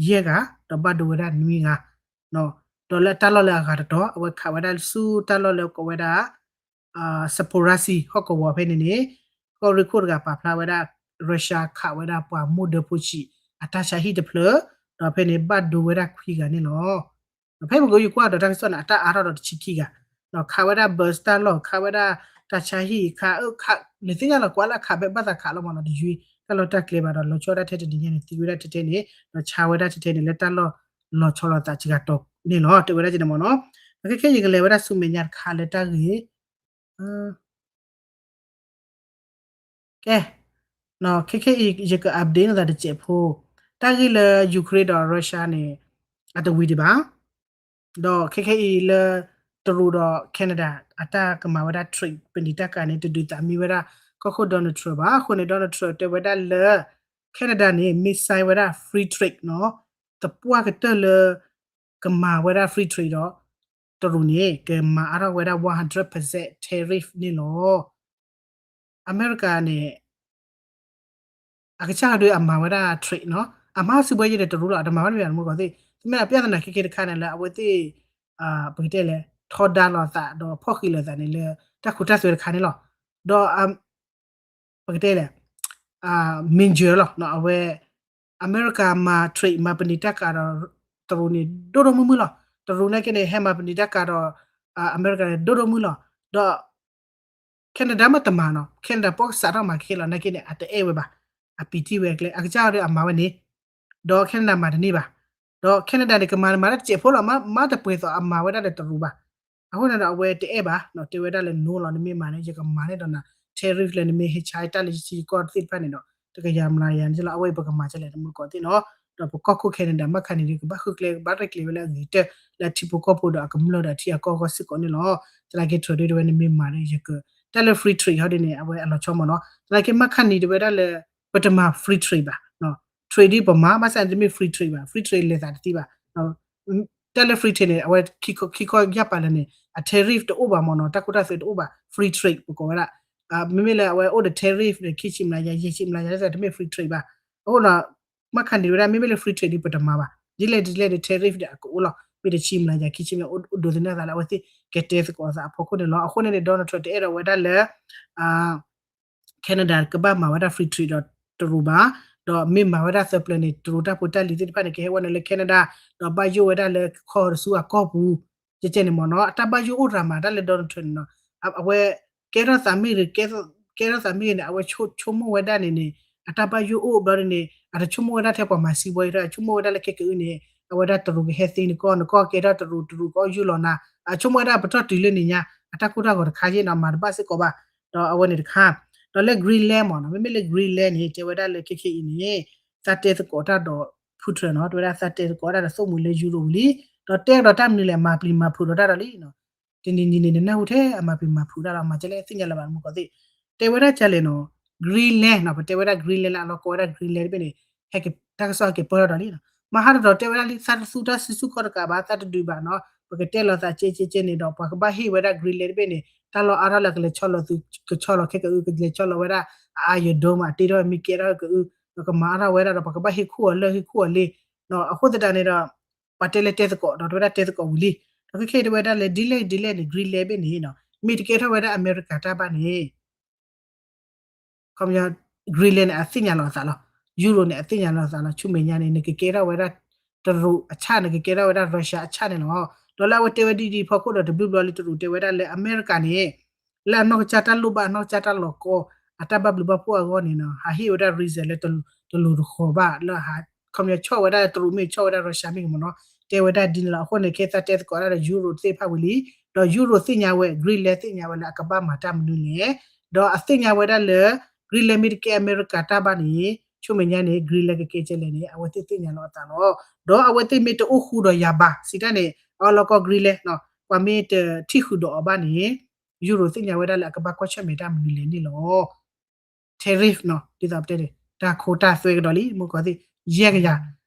ယဲၢ်ဂၤ ဒီးဘၣ်ဒိဝဲဒၣ်နွံဂၤ ဒီးလၢတၢ်လီၢ်လၢအဂၤတတီၤ အဝဲခးဝဲဒၣ်ဆူတၢ်လီၢ်လၢကိးဝဲဒၣ် Zaporizhzhia ဟီၣ်ကဝီၤဖဲန့ၣ်န့ၣ် ကီၢ်ရ့ၣ်ခိၣ်တဂၤပာ်ဖျါဝဲဒၣ် Russia ခးဝဲဒၣ်ပှၤမိၢ်ဒၢဖိဆံး အတၢ်ဆါဟံၣ်တဖျၢၣ် ဒီးဖဲန့ၣ်ဘၣ်ဒိဝဲဒၣ်ခွံဂၤန့ၣ်လီၤ. ဒီးဖဲပကယုၢ်ကွၢ်ဒီးတၢ်ကစီၣ်န့ၣ် အတၢ်အါထီၣ်ဒီးတဆံခံဂၤ ဒီးခးဝဲဒၣ် bus တၢ်လီၢ် ခးဝဲဒၣ်တၢ်ဆါဟံၣ် ခး နသ့ၣ်ညါလီၤ ကွၢ်လၢခးဖဲဘၣ်သးခးလီၤမးနီၤ တယုၢ်တၢ်လီၢ်တၢ်ကျဲဘၣ်ဒီး လီၤဆီဒၣ်ထဲတနံၤညါန့ၣ် သံဝဲဒၣ်ထဲထဲန့ၣ် ဒီးဆါဝဲဒၣ်ထဲထဲန့ၣ် လၢတၢ်လီၢ်လီၤဆီလိာ်သးစှၤကတီၢ်န့ၣ်လီၤ. တဲဝဲဒၣ်က့န့ၣ်မးနီၤ. ခဲခဲယကလဲၤဝဲဒၣ်ဆူမဲာ်ညါတခါလၢတၢ်ဂ့ၢ် ကဲ ခဲခဲအံၤ ယက update နသးတစဲးဖိ တၢ်ဂ့ၢ်လၢ Ukraine ဒီး Russia န့ၣ် အတဝံၤဒံးဘၣ်. ဒီးခဲခဲအံၤလၢ တရူးဒီး Canada အတၢ်ကမၤဝဲဒၣ် trade ပနံာ်တၢ်ကၤန့ၣ် တဒုးသးမံဝဲဒၣ် ကီၢ်ခိၣ် Donald Trump ဘၣ်. အဃိန့ၣ် Donald Trump တဲဝဲဒၣ်လၢ Canada န့ၣ် မ့ၢ် sign ဝဲဒၣ် free trade နီၤ သပှၢ်ကတၢၢ်လၢ ကမၤဝဲဒၣ် free trade ဒီး တရူးန့ၣ် ကမၤအါထီၣ်ဝဲဒၣ် one hundred percent tariff န့ၣ်လီၤ. အမဲရကၤန့ၣ် အကစၢ်ဒုးအမၤဝဲဒၣ် trade နီၤ အမၤစုဘှဲယဲဒီးတရူးလီၤ အတမၤဝဲတမံၤတမူကီၢ်သ့ၣ် တမ့ၢ်အပျၢ်သနာ်က့က့တခါန့ၣ်လၢအဝဲသ့ၣ် ပကတဲလဲၣ် ထီဒါလိာ်သးဒီးဖီၣ်ဃံးလိာ်သးန့ၣ်လၢ တၢ်ခိတၢ်သွဲတခါန့ၣ်လီၤ. ဒီး ပကတဲလဲၣ် major လီၤ အဝဲ အမဲရကၤမၤ trade မၤပနံာ်တၢ်ကၤဒီး တရူးန့ၣ် ဒိၣ်ဒိၣ်မုၢ်မုၢ်လီၤ. တရူးနာ်က့န့ၣ် ဟဲမၤပနံာ်တၢ်ကၤဒီး အမဲရကၤန့ၣ် ဒိၣ်ဒိၣ်မုၢ်လီၤ. ဒီး Canada မ့ၢ်တမၤနီၤ Canada ပီၣ်ကစးထီၣ်မၤခဲလီၤ နာ်က့န့ၣ် အတအဲၣ်ဝဲဘၣ်. အပံာ်တံၢ်ဝဲအကျဲ အကစၢ်ဒုးအမၤဝဲန့ၣ် ဒီး Canada မၤတန့ၢ်ဘၣ်. ဒီး Canada န့ၣ် ကမၤမၤတၢ်တစဲးဖိလီၤ မ့ၢ်တပှဲၤသိးအမၤဝဲဒၣ်ဒီးတရူးဘၣ်. အဃိန့ၣ်ဒီး အဝဲတအဲၣ်ဘၣ် တဲဝဲဒၣ်လၢ no လီၤ နမ့ၢ်မၤန့ၣ် ယကမၤန့ၢ်ဒီးနၤ tariff လၢနမ့ၢ်ဟဲဆါတၢ်လၢယထံယကီၢ်သ့ၣ်တဖၣ်န့ၣ်ဒီး တကယၤမျးယၤန့ၣ်လီၤ. အဝဲအံၤပကမၤဒ်လဲၣ်တမူတကိးသ့ၣ်နီၤ. ဒီးပကီၢ်ခိၣ် Canada မ့ၢ်ခါန့ၣ်ဒီး ကဘၣ်ဃုကျဲ ကဘၣ်ရဲၣ်ကျဲၤဝဲလၢအဂ့ၤကတၢၢ် လၢအထံဖိကီၢ်ဖိဒီးအကမျၢၢ်ဒီးအထံအကီၢ်အဂီၢ်စ့ၢ်ကီးန့ၣ်လီၤ. သနာ်က့ Trump ဒုးတဲဝဲ နမ့ၢ်မၤဒီး ယက တၢ်လၢ free trade ဟီဒ်န့ၣ် အဝဲအလီၤဆီမ့ၢ်နီၤ. သနာ်က့ မၢ်ခါနံၤ တဲဝဲဒၣ်လၢ ပတမၤ free trade ဘၣ်, trade ဒ်ပမၤ ဘၣ်ဆၣ်န့ၣ်တမ့ၢ် free trade ဘၣ်, free trade လဲၤသးတသ့ဘၣ်. တၢ်လၢ free trade န့ၣ် အဝဲခံခီယၢ်ပာ်လၢာ်န့ၣ် အ tariff တအိၣ်ဘၣ်မ့ၢ်နီၤ, တၢ်ခိတၢ်သွဲတအိၣ်ဘၣ်, free trade ပကိးဝဲဒၣ်. မ့မ့ၢ်လၢအဝဲအိၣ်ဒီး tariff န့ၣ် ခံဆံမျးယၤ ယဲၢ်ဆံမျးယၤ တမ့ၢ် free trade ဘၣ်. အဃိဒီး မၢ်ခါနံၤ တဲဝဲဒၣ် မ့မ့ၢ်လၢ free trade ဒ်ပတမၤဘၣ်, ဒ်လဲၣ်ဒ်လဲၣ်ဒီး tariff ဒီးအကအိၣ်လီၤ, မ့ၢ်တဆံမျးယၤ ခံဆံမျး အိၣ်ဒိးသန့ၤသးလၢအဝဲသ့ၣ်ကတဲသကိးသးအဖီခိၣ်န့ၣ်လီၤ. အဃိန့ၣ်န့ၣ် Donald Trump တအဲၣ်ဒိးဝဲဒၣ်လၢ Canada ကဘၣ်မၤဝဲဒၣ် free trade ဒီးတရူးဘၣ်, ဒီးမ့ၢ်မၤဝဲဒၣ်သၢပျၢၤန့ၣ် တရူးတၢ်ဖိတၢ်လံၤသ့ၣ်တဖၣ်န့ၣ် ကဟဲဝဲနုာ်လၢ Canada ဒီးဘၣ်ယိၣ်ဝဲဒၣ်လၢခီၣ်တဆူအကီၢ်ပူၤ, ကဲကဲန့ၣ်မ့ၢ်နီၤ, အတၢ်ဘၣ်ယိၣ်အိၣ်ရၤမး တၢ်လၢ Donald Trump န့ၣ်နီၤ, အဝဲ ကဲထီၣ်သးမ့ၢ်ဂ့ၤ ကဲထီၣ်သးမ့ၢ်ဂ့ၤန့ၣ် အဝဲဆိကမိၣ်ဝဲဒၣ်န့ၣ်န့ၣ် အတၢ်ဘၣ်ယိၣ်အိၣ်ဘျီဒ်န့ၣ် အတဆိကမိၣ်ဝဲဒၣ်ထဲပှၤမၤစံးဘီအံၤ အဆိကမိၣ်ဝဲဒၣ်လၢခဲကအုၣ်န့ၣ် အဝဲဒၣ်တရူးကဟဲသ့နကီၢ် နကီၢ်ကဲထီၣ်တရူး တရူးကအီၣ်ယူၢ်လီၤနၤ, အဆိကမိၣ်ဝဲဒၣ်ပတီၢ်တုၤလၢန့ၣ်ညါ အတၢ်ကိၢ်တၢ်ဂီၤတခါယ့ၣ်နီၤ မၤတဘၣ်စ့ၢ်ကီးဘၣ်, ဒီးအဝဲန့ၣ်တခါ, ဒီးလၢ Greenland မ့ၢ်နီၤ, မ့မ့ၢ်လၢ Greenland န့ၣ် တဲဝဲဒၣ်လၢခဲခဲအံၤန့ၣ် သးတဲသကိးတၢ်ဒီး Putin နီၤ, တဲဝဲဒၣ်သးတဲသကိးတၢ်ဒီးသိၣ်မှံၤလၢ Europe ဝံၤလံ, ဒီးတဲကဒီးတၢ်မနုၤလဲၣ် မၤပျံၤမၤဖုးဒီးတၢ်ဒီးလံနီၤ, တနံၤနံၤန့ၣ် နနၢ်ဟူထဲအမၤပျံၤမၤဖုးတၢ်ဒီး မၤကဲလဲၣ်သ့ၣ်ညါလၢၤဘၣ် မူကီၢ်သ့ၣ်, တဲဝဲဒၣ်ကလဲၣ်နီၤ, Greenland နီၤ, ပတဲဝဲဒၣ် Greenland လၢအလီၢ်ကိးဝဲဒၣ် Greenland တဘ့ၣ်န့ၣ် ဟဲက့ၤတၢ်ကစီၣ်ဟဲက့ၤပၢၢ်ထီၣ်ဒီးလံနီၤ, မဟါတတီၤတဲဝဲဒၣ်လံ သးတသူတၢ်စုဆူၣ်ခီၣ်တကးဘၣ် သးတဒုးဘၣ်နီၤ, ပကတဲလီၤသးကဲကဲကဲန့ၣ်ဒီး ပှၤကဘၣ်ဟ့ၣ်ဝဲဒၣ် Greenland တဘ့ၣ်န့ၣ် တၢ်လီၢ်အါထီၣ်လၢကလဲၤဆီလီၤသုး ကဆီလီၤခဲကအုၣ် ကလဲၤဆီလီၤဝဲဒၣ် အ iron dome မ့ၢ်အတ့ထီၣ်မ့ၢ်ကဲထီၣ်ကကအုၣ်, ဒီးကမၤအါထီၣ်ဝဲဒၣ်ဒီး ပှၤကဘၣ်ဟ့ၣ်ခူၣ်အီၤလၢၢ်ဟ့ၣ်ခူၣ်အီၤလ့, အဃိသတးန့ၣ်ဒီး ပှၤတဲလၢတဲသကိး ဒီးတဲဝဲဒၣ်တဲသကိးဝံၤလံ, ဒီးခဲခဲအံၤတဲဝဲဒၣ်လၢ ဒ်လဲၣ်ဒ်လဲၣ်န့ၣ် Greenland တဘ့ၣ်န့ၣ်နီၤ, မ့ၢ်တကဲထီၣ်ဝဲဒၣ်အမဲရကၤတၢ်ဘၣ်န့ၣ် ခီပညီ Greenland န့ၣ် အသ့ၣ်ညါလီၤအသးလီၤ, Europe န့ၣ် အသ့ၣ်ညါလီၤအသးလီၤ, ဆူမဲာ်ညါန့ၣ် နကကဲထီၣ်ဝဲဒၣ် တရူးအဆၣ် နကကဲထီၣ်ဝဲဒၣ် Russia အဆၣ်န့ၣ်လီၤ. ဒီးလၢအဝဲတဲဝဲဒ်ဒ်ဖီခိၣ်ဒီး တဘျုးဘျီလံ တရူးတဲဝဲဒၣ်လၢအမဲရကၤန့ၣ် လၢအနီၢ်ကစၢ်တၢ်လိၣ်ဘၣ် အနီၢ်ကစၢ်တၢ်လီၤကီ အတၢ်ဘၣ်ဘျုးဘၣ်ဖှိၣ်အဂီၢ်န့ၣ်နီၤ ဟးဟ့ၣ်ဝဲဒၣ် reason လၢတလိၤတဃီၤဘၣ် လၢ ခီပညီဆီၣ်ဝဲဒၣ်တရူးမ့ၢ်ဆီၣ်ဝဲဒၣ် Russia မ့ၢ်ဂ့ၤမ့ၢ်နီၤ တဲဝဲဒၣ်ဒ်န့ၣ်လီၤ. အဃိန့ၣ် ခဲသးတဲသကိးဒၣ်ဒီး Europe သ့ၣ်တဖၣ်ဝံၤလံ, ဒီး Europe သ့ၣ်ညါဝဲ Greenland သ့ၣ်ညါဝဲလၢအကဘၣ်မၤတၢ်မနုၤလဲၣ်, ဒီးအသ့ၣ်ညါဝဲဒၣ်လၢ Greenland မ့ၢ်တကဲအမဲရကၤတၢ်ဘၣ်န့ၣ် ဆူမဲာ်ညါန့ၣ် Greenland ကကဲကဲလဲၣ်န့ၣ် အဝဲသ့ၣ်သ့ၣ်ညါလီၤအသးလီၤ. ဒီးအဝဲသ့ၣ်မ့ၢ်တအိၣ်ဃူဒီးယၤဘၣ် စံးတၢ်န့ၣ် အလီၢ်ကီ Greenland နီၤ ပှၤမ့ၢ်တထံၣ်ဃုာ်ဒီးအီၤဘၣ်န့ၣ် Europe သ့ၣ်ညါဝဲဒၣ်လၢအကဘၣ်ကွၢ်ဆၢၣ်မဲာ်တၢ်မနုၤလဲၣ်န့ၣ်လီၤ. tariff နီၤ ဒ်သိးပတဲန့ၣ် တၢ်ခိတၢ်သွဲကဒီးလံ မုၢ်ကီၢ်သ့ၣ် ယဲၢ်ကယၤ,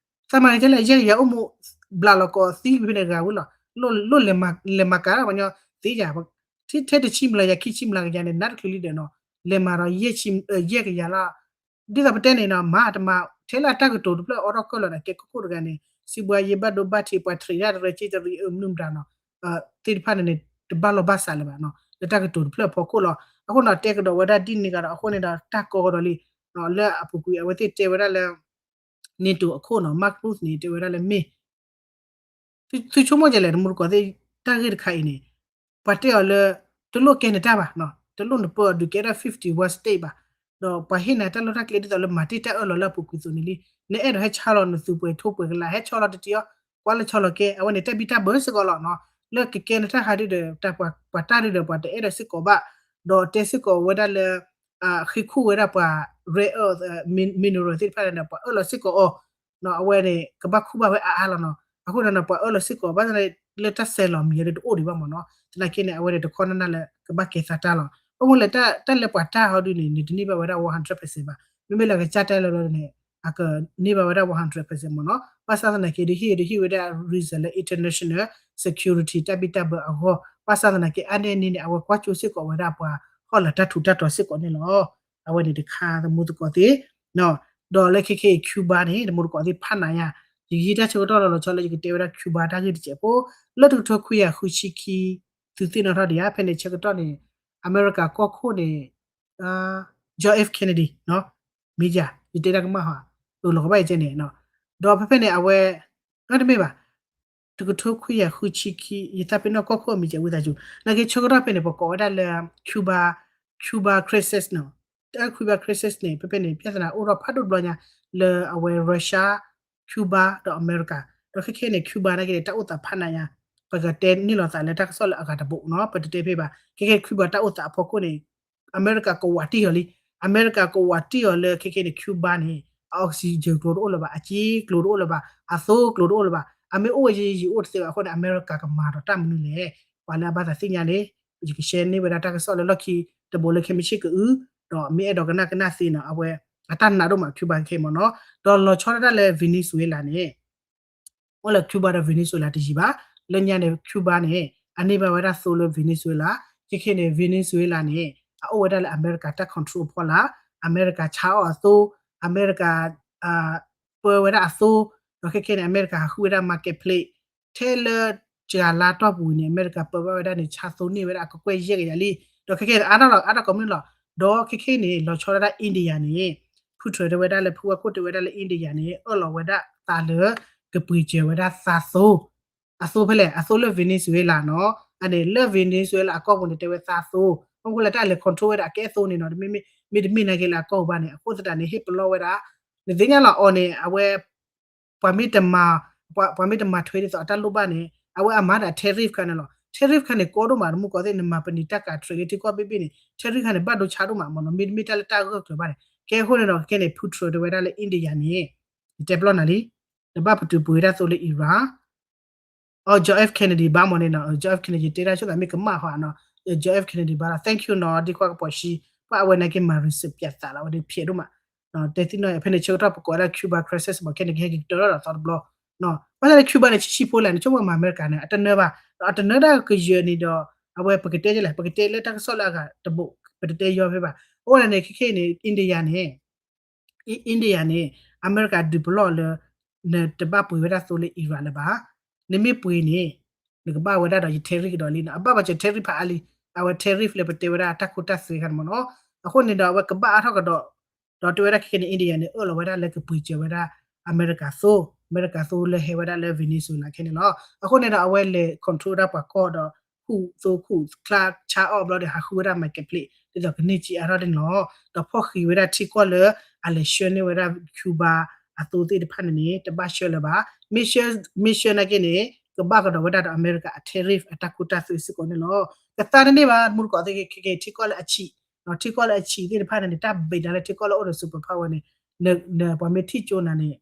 သးမၤကဲလဲၣ် ယဲၢ်ကယၤအိၣ်မူ ဘျးလီၤကီးသံဖဲန့ၣ်ဂၤဝံၤလီၤ, လိၣ်လဲၤမၤကၤ ပှၤကညီသ့ယၤ, ထဲတဆံမျးယၤ ခံဆံမျးကယၤန့ၣ် နးတချုးလံဒီးနီၤ လဲၤမၤဒီး ယဲၢ်ကယၤလီၤ. ဒ်သိးပတဲန့ၣ်နီၤ မၤတမၤ ထဲလၢအတၢ်ကတိၤတဖျၢၣ်အိးထီၣ်ကၢၢ်လီၤန့ၣ် ကဲခိၣ်ခိၣ်တဂၤန့ၣ် စံးဘှါယဲဘၣ်ဒိဘၣ်ထံး ပှၤထရံးတၢ်တရံး က့တရံးအမနုၤမတၤနီၤ သ့ၣ်တဖၣ်န့ၣ်န့ၣ် တဘၣ်လီၢ်ဘၣ်စးလၢၤဘၣ်နီၤ လၢတၢ်ကတိၤတဖျၢၣ်အဖီခိၣ်လီၤ. အဃိန့ၣ် တဲကဒီးဝဲဒၣ်ဒ်န့ၣ်ဂၤဒီး အဃိန့ၣ်ဒီး တၢ်ကီကဒီးလံ လၢအပူၤကွံာ် အဝဲသ့ၣ်တဲဝဲဒၣ်လၢ NATO အခိၣ်နီၤ Mark Rutte န့ၣ် တဲဝဲဒၣ်လၢမ့ၢ် သုဆိကမိၣ်ကလဲၣ် တမူတကိးသ့ၣ် တၢ်ဂ့ၢ်တခါအံၤန့ၣ် ပှၤတဲအီၤလၢ တလိၣ်ကဲနတၢ်ဘၣ်, တလိၣ်နပၢအီၤဒုးကဲဒၣ် fifty-one state ဘၣ်, ဒီးပှၤဟ့ၣ်နၤတၢ်လီၢ်တၢ်ကျဲ ဒ်သိးလၢမၤတ့ၢ်တၢ်အၢၣ်လီၤလၢအပူၤကွံာ်အသိးန့ၣ်လံ. နအဲၣ်ဒိးဟဲဆါလီၤနသုးပှဲၤထိပှဲၤကလး ဟဲဆှၢလီၤတတံၤအီၤ, ကွၢ်လၢဆီလီၤကဲ အဝဲန့ၣ် တၢ်ဘံၣ်တၢ်ဘၢစ့ၢ်ကီးလီၤနီၤ. လၢကကဲနတၢ်ဟးဒုဒီး ပှၤတၢ်ဒုဒီး ပှၤတအဲၣ်ဒိးစ့ၢ်ကီးဘၣ်, ဒီးတဲစ့ၢ်ကီးဝဲဒၣ်လၢ ဃ့ခူၣ်ဝဲဒၣ်ပှၤ rare earth mineral သ့ၣ်တဖၣ်န့ၣ်ဒီး ပှၤအၢၣ်လီၤစ့ၢ်ကီးအီၤ အဝဲန့ၣ် ကဘၣ်ခူၣ်ဘၣ်ဝဲအါအါလီၤနီၤ. အဃိန့ၣ် ပှၤအၢၣ်လီၤစ့ၢ်ကီး ဘၣ်ဆၣ်န့ၣ် လၢတၢ်ဆဲးလီၤမံၤလၢတအိၣ်ဒံးဘၣ်မ့ၢ်နီၤ. သနာ်က့န့ၣ် အဝဲန့ၣ်တခီနၢ်နၢ်လၢကဘၣ်ကဲသးတၢ်လီၤ. ဘၣ်မနုၤလဲၣ် တၢ်လၢပှၤတၢ်ဟီဒုန့ၣ် နတန့ၢ်ဘၣ်ဝဲဒၣ် one hundred percent ဘၣ်. မ့မ့ၢ်လၢကစၢ်တၢ်လၢလီၤန့ၣ် အကန့ၢ်ဘၣ်ဝဲဒၣ် one hundred percent မ့ၢ်နီၤ. ဘၣ်ဆၣ်သနာ်က့ ဒ်ဟ့ၣ်ဒ်ဟ့ၣ်ဝဲဒၣ် reason လၢ international security တၢ်ဘံၣ်တၢ်ဘၢအဂီၢ်. ဘၣ်ဆၣ်သနာ်က့ အါန့ၢ်န့ၣ် အဝဲကွၢ်ကၠိစ့ၢ်ကီးဝဲဒၣ်ပှၤဟီၣ်လၢတၢ်ထူးတၢ်တီၤစ့ၢ်ကီးန့ၣ်လီၤ. အဝဲန့ၣ်တခါ တမူတကိးသ့ၣ် ဒီးလၢခဲခဲအံၤ Cuba န့ၣ် တမူတကိးသ့ၣ်ဖးနးယါ, ယဟံးတၢ်ဆၢကတီၢ်လီၤလီၤဆီလၢယကတဲဝဲဒၣ် Cuba တၢ်ဂ့ၢ်တစဲးဖိ, လၢတကထိခွံကယၤဃုဆံခံ သုသ့ၣ်နီၣ်ထီၣ်ဒံးဧါ, ဖဲန့ၣ်ဆၢကတီၢ်န့ၣ် အမဲရကၤကီၢ်ခိၣ်န့ၣ် John F Kennedy မ့ၢ်ယၤ ယတဲတၢ်ကမၣ်ဟီ, အလီၤကဘၣ်ယကဲန့ၣ်, ဒီးဖဲဖဲန့ၣ် အဝဲ တမ့ၢ်ဘၣ် တကထိခွံကယၤဃုဆံခံ ယသးပ့ၤနီၣ်ကီၢ်ခိၣ်အမံၤကဲဝံသးစူၤ, နာ်က့ဆၢကတီၢ်ဖဲန့ၣ် ပကိးဝဲဒၣ်လၢ Cuba, Cuba crisis နီၤ, တၢ် Cuba crisis န့ၣ် ဖဲဖဲန့ၣ် ပြဿနာအိၣ်ထီၣ်ဖးဒိၣ်တဘျီညါ လၢအဝဲ Russia, Cuba ဒီးအမဲရကၤ, ဒီးခဲခဲန့ၣ် Cuba နာ်က့န့ၣ် တၢ်အိၣ်သးဖးနးညါ, ပကတဲန့ၢ်လီၤသးလၢတၢ်ကစီၣ်လၢအဂၤတဘိနီၤ, ပတတဲဖဲဘၣ်, ခဲခဲ Cuba တၢ်အိၣ်သးအဖီခိၣ်န့ၣ် အမဲရကၤကဝးတံၢ်အီၤလံ, အမဲရကၤကဝးတံၢ်အီၤလၢခဲခဲန့ၣ် Cuba န့ၣ် အ oxygen ကျိၤတအိၣ်လၢၤဘၣ်, အစ့ကျိၤတအိၣ်လၢၤဘၣ်, အသိကျိၤတအိၣ်လၢၤဘၣ်, အမ့ၢ်အိၣ်ဝဲယံာ်ယံာ်အိၣ်တသ့ဘၣ်အဃိန့ၣ် အမဲရကၤကမၤဒီးတၢ်မနုၤလဲၣ်, ပှၤလၢအဘၣ်သးသ့ၣ်ညါန့ၣ် ယက share န့ၢ်ဝဲဒၣ်တၢ်ကစီၣ်လၢလီၢ်ခံ တဘိးလၢခဲမုၢ်ဆ့ၣ်ကအု ဒီးမ့ၢ်အဲၣ်ဒိးကနၣ်ကနၣ်သ့နီၤ အဝဲ အတၢ်နာ်ဒိၣ်မး Cuba ခဲမ့ၢ်နီၤ. ဒီးလီၤဆီဒၣ်တၢ်လၢ Venezuela န့ၣ် အိၣ်လၢ Cuba ဒီး Venezuela တယံၤဘၣ်. လၢညါန့ၣ် Cuba န့ၣ် အန့ၢ်ဘၣ်ဝဲဒၣ်သိလၢ Venezuela, ခဲခဲန့ၣ် Venezuela န့ၣ် အအိၣ်ဝဲဒၣ်လၢအမဲရကၤတၢ် control အဖီလာ်, အမဲရကၤဆါအီၣ်အသိ, အမဲရကၤ ပၢဝဲဒၣ်အသိ, ဒီးခဲခဲန့ၣ် အမဲရကၤဟးဃုဝဲဒၣ် marketplace ထဲလၢ စှၤလါတီၢ်ပူၤန့ၣ် အမဲရကၤပၢဘၣ်ဝဲဒၣ်န့ၣ် ဆါသိန့ၢ်ဝဲဒၣ်အကကွဲၢ်ယဲၢ်ကယၤလံ, ဒီးခဲခဲန့ၣ် အါထီၣ်လီၤ အါထီၣ်ကိးမုၢ်လီၤ. ဒီးခဲခဲန့ၣ် လီၤဆီဒၣ်တၢ် India န့ၣ် ဖုထြၢးတဲဝဲဒၣ်လၢ ဖုဝဲခိၣ်တဲဝဲဒၣ်လၢ India န့ၣ် အၢၣ်လီၤဝဲဒၣ်သးလၢ ကပှ့ၤစၢၤဝဲဒၣ်သးသိ အသိဖဲလဲၣ် အသိလၢ Venezuela နီၤ, အန့ၣ်လၢ Venezuela အကီၢ်ပူၤန့ၣ် တဲဝဲသးသိ, အဃိလၢတၢ်လဲၤ control ဝဲဒၣ်အကဲအသိန့ၣ်နီၤ, မ့တမ့ၢ်နာ်က့ၤလၢအကီၢ်ပူၤဘၣ်န့ၣ် အဃိသတးန့ၣ် ဟ့ၣ်ပလီၢ်ဝဲဒၣ်, နသ့ၣ်ညါလီၤအီၤန့ၣ် အဝဲ ပှၤမ့ၢ်တမၤ, ပှၤမ့ၢ်တမၤထွဲဒ်သိးအတၢ်လိၣ်ဘၣ်န့ၣ် အဝဲအမၤဒၣ် tariff ခါန့ၣ်လီၤ. tariff ခါန့ၣ် ကီဒိၣ်မး တမူကီသ့ၣ် နမၤပနံာ်တၢ်ကး trade လၢထံကီၢ်ဘ့ၣ်ဘ့ၣ်န့ၣ် tariff ခါန့ၣ် ဘၣ်ဒိဆါဒိၣ်မးမ့ၢ်နီၤ, မ့တမ့ၢ်တၢ်လၢတၢ်ဂၢၢ်ကျၢၤဘၣ်န့ၣ်. ကဲအဃိန့ၣ်ဒီး ခဲန့ၣ် ဖုထြၢးတဲဝဲဒၣ်လၢ India န့ၣ် ယတဲပလီၢ်နၤလံ, နဘၣ်ပတုာ်ပှ့ၤဝဲဒၣ်သိလၢ Iran အီ John F Kennedy ဘၣ်မ့ၢ်န့ၣ်နီၤ, John F Kennedy တဲဒၣ်ဆိသးမ့ၢ်ကမၣ်ဟီနီၤ, John F Kennedy ဘၣ်လီၤ. Thank you နီၤ ဒ်ခွါကပီၤဆံ, ပှၤအဝဲန့ၣ်က့ၤမၤ research ပၠးသးလီၤ အဝဲန့ၣ်ဖျဲးဒိၣ်မး, တဲသ့ၣ်နီၣ် ဖဲန့ၣ်ဆၢကတီၢ်ပကိးဝဲဒၣ် Cuba crisis မ့ၢ်ခဲန့ၣ် ကဟဲက့ၤကတၢၢ်ထီၣ်ဒီးသီတဘျီ, ဘၣ်ဆၣ်လၢ Cuba န့ၣ် ဆံးဆံးဖိလဲၣ် နဆိကမိၣ်မၤအမဲရကၤန့ၣ် အတနၢဘၣ်, ဒီးအတနၢတၢ်ကယၢၤန့ၣ်ဒီး အဝဲပကတဲလဲၣ် ပကတဲလၢတၢ်ကစီၣ်လၢအဂၤတဘိး ပတတဲယီၤဖဲဘၣ်. အဃိန့ၣ် ခဲခဲအံၤန့ၣ် India န့ၣ် India န့ၣ် အမဲရကၤဒုးပလီၢ်လၢ နတဘၣ်ပှ့ၤဝဲဒၣ်သိလၢ Iran လၢၤဘၣ်. နမ့ၢ်ပှ့ၤန့ၣ် နကဘၣ်ဝဲဒၣ်ဒီးယ tariff ကဒီးလံနီၤ, အဘၣ်ပာ်စၢၤ tariff ဖးအါလံ, အဝဲ tariff လၢပတဲဝဲဒၣ်တၢ်ခိတၢ်သွဲခါန့ၣ်မ့ၢ်နီၤ. အဃိန့ၣ်ဒီးအဝဲကဘၣ်အါထီၣ်ကဒီး, ဒီးတဲဝဲဒၣ်ခဲခဲန့ၣ် India န့ၣ် အၢၣ်လီၤဝဲဒၣ်လၢကပှ့ၤစၢၤဝဲဒၣ် အမဲရကၤသိ, အမဲရကၤသိလၢဟဲဝဲဒၣ်လၢ Venezuela ခဲန့ၣ်လီၤ. အဃိန့ၣ်ဒီးအဝဲလဲၤ control ဒၣ်ပှၤကီၢ်ဒီး ဃုသိဃုချါဆါအီၣ်ဘျီဒီး ဟးဃုဝဲဒၣ် marketplace ဒ်သိးကန့ၢ်စ့အါထီၣ်န့ၣ်လီၤ. ဒီးဖီၣ်ဃံးဝဲဒၣ်ထံကီၢ်လၢ အလဲၤဆှၢန့ၢ်ဝဲဒၣ် Cuba အသိသ့ၣ်တဖၣ်န့ၣ်န့ၣ် တဘၣ်ဆှၢလၢၤဘၣ်. မ့ၢ်ဆှၢ, မ့ၢ်ဆှၢနာ်က့န့ၣ် ကဘၣ်ကဒီးဝဲဒၣ်ဒီးအမဲရကၤအ tariff အတၢ်ခိတၢ်သွဲစ့ၢ်ကီးန့ၣ်လီၤ. ကသါတန့ၢ်ဘၣ် မူတကိးသ့ၣ်ခဲက့ၤ ထံကီၢ်လၢအဆံး, ထံကီၢ်လၢအဆံးသ့ၣ်တဖၣ်န့ၣ်န့ၣ် တၢ်ဘံးဒၣ်လၢထံကီၢ်လၢအိၣ်ဒီး superpower န့ၣ် နပှၤမ့ၢ်ထံၣ်ကၠိနၤန့ၣ်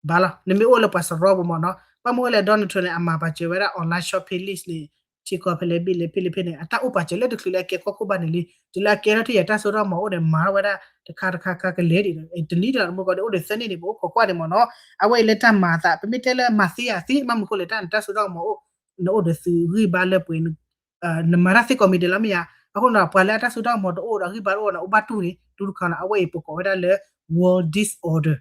ဘၣ်လီၤ. နမ့ၢ်အိၣ်လၢပှၤစရီပူၤမ့ၢ်နီၤ, ဘၣ်မ့ၢ်အိၣ်လၢ Donald Trump န့ၣ် အမၤပာ်စၢၤဝဲဒၣ် online shopping list န့ၣ် ထံကီၢ်ဖဲလဲၣ်ဘ့ၣ်လဲၣ်ဖဲလဲၣ်ဖဲန့ၣ် အတၢ်အိၣ်ပာ်စၢၤလၢတချုးလၢအကဲကီၢ်ခိၣ်ဘၣ်န့ၣ်လံ, တုၤလၢအကဲထီၣ်ထံၣ်ယၤတၢ်စိတၢ်ကမီၤအိၣ်ဒီး မၤထီၣ်ဝဲဒၣ်တခါတခါခါကလဲၤဒံးဒီး တနံၣ်ဒီးမူကီးဒီး အိၣ်ဒီးသၢနံၣ်န့ၣ် ပအိၣ်ခိးကွၢ်န့ၣ်မ့ၢ်နီၤ, အဝဲအံၤလၢတၢ်မၤအသး ပမ့ၢ်တဲလၢမၤသ့ဧါသ့ ဘၣ်မနုၤအဃိလဲၣ်တၢ်နတၢ်စိတၢ်ကမီၤအိၣ်, နအိၣ်ဒီးသုးဂံၢ်ဘါလၢပှဲၤ နမၤတၢ်သ့ကိးမံၤဒဲးလီၤမ့ၢ်ဧါ. အဃိန့ၣ်ဒီး ပှၤလၢအတၢ်စိတၢ်ကမီၤတအိၣ်ဒီးဂံၢ်ဘါတအိၣ်န့ၣ် အိၣ်ဘၣ်တူၢ်န့ၣ် တူၢ်တခါန့ၣ် အဝဲအံၤပကိးဝဲဒၣ်လၢ world disorder,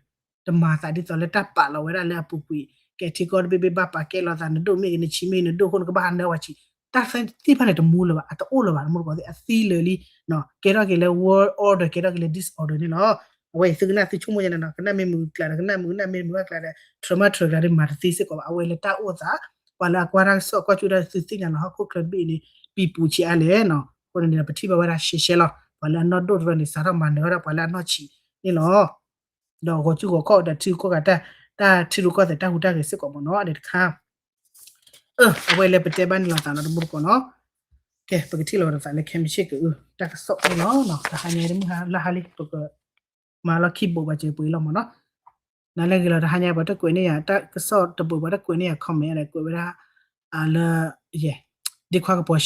တမၤသးဒ်သိးလၢတၢ်ပာ်လီၤဝဲဒၣ်လၢအပူၤကွံာ်, ကဲထံကီၢ်တဘ့ၣ်ဘ့ၣ်ဘၣ်ပာ်ကဲလိာ်သး နဒိၣ်မ့ၢ်ဂ့ၤ နဆံးမ့ၢ်ဂ့ၤ နဒိၣ်အဃိ နကဘၣ်ဟးနၢပှၤဆံး, တၢ်သ့ၣ်တဖၣ်န့ၣ်တမူလၢၤဘၣ် အတအိၣ်လၢၤဘၣ် တမူတကိးသ့ၣ် အသံလၢာ်လံ, ကဲထီၣ်က့ၤလၢ world order ကဲထီၣ်က့ၤလၢ disorder န့ၣ်လီၤ. အဝဲအံၤသုကနၣ်သုဆိကမိၣ်ညါန့ၣ်နီၤ ကနၣ်မ့ၢ်မုာ်ကျးဒီး ကနၣ်မုာ် ကနၣ်မ့ၢ်မုာ်ဘၣ်ကျးဒီး ထြၢမးထြၢကျးဒီး မၤတသ့စ့ၢ်ကီးဘၣ် အဝဲလၢတၢ်အိၣ်သး, ပှၤလၢအကွၢ်တၢ်ကစီၣ်ကွၢ်ကၠူတၢ်သုသ့ၣ်ညါလီၤ ဟီၣ်ခိၣ်ချၢတဘ့ၣ်အံၤန့ၣ် ပံၤပူၤဆံးအါလဲၣ်နီၤ, အဃိန့ၣ်ဒီး ပထံၣ်ဘၣ်ဝဲဒၣ်ရှဲရှဲလီၤ ပှၤလၢအနီၢ်ဒိၣ်တဖၣ်န့ၣ် စးထီၣ်မၤနၢၤဝဲဒၣ်ပှၤလၢအနီၢ်ဆံးန့ၣ်လီၤ. ဒီးဂီၤကူဂီၤခီၣ်ဒီးထံဂုၤကီၢ်ဂၤ တၢ်ထံရူၢ်ကီၢ်သဲးတၢ်ဟူးတၢ်ဂဲၤစ့ၢ်ကီးမ့ၢ်နီၤ အန့ၣ်တခါ အဝဲလၢပတဲဘၣ်န့ၣ်လီၤသးလီၤ တမူတကိးနီၤ. ကဲ ပကထံၣ်လိာ်ဝဲဒၣ်သးလၢခဲမုၢ်ဆ့ၣ်ကအု တၢ်ကစီၣ်န့ၣ်လီၤ. တဟါညါတမုၢ်ဟါလၢဟါလံ ပကမၤလီၤခံဘိးဘၣ်စၢၤပှ့ၤလီၤမ့ၢ်နီၤ. နၤလၢဂ့ၤလီၤ တဟါညါပှၤတကွဲးန့ၢ်ယၤ တၢ်ကစီၣ်တဘိး ပှၤတကွဲးန့ၢ်ယၤ comment လၢကွဲးဝဲဒၣ် လၢ ယဲ ဒ်ခွါကပီၤ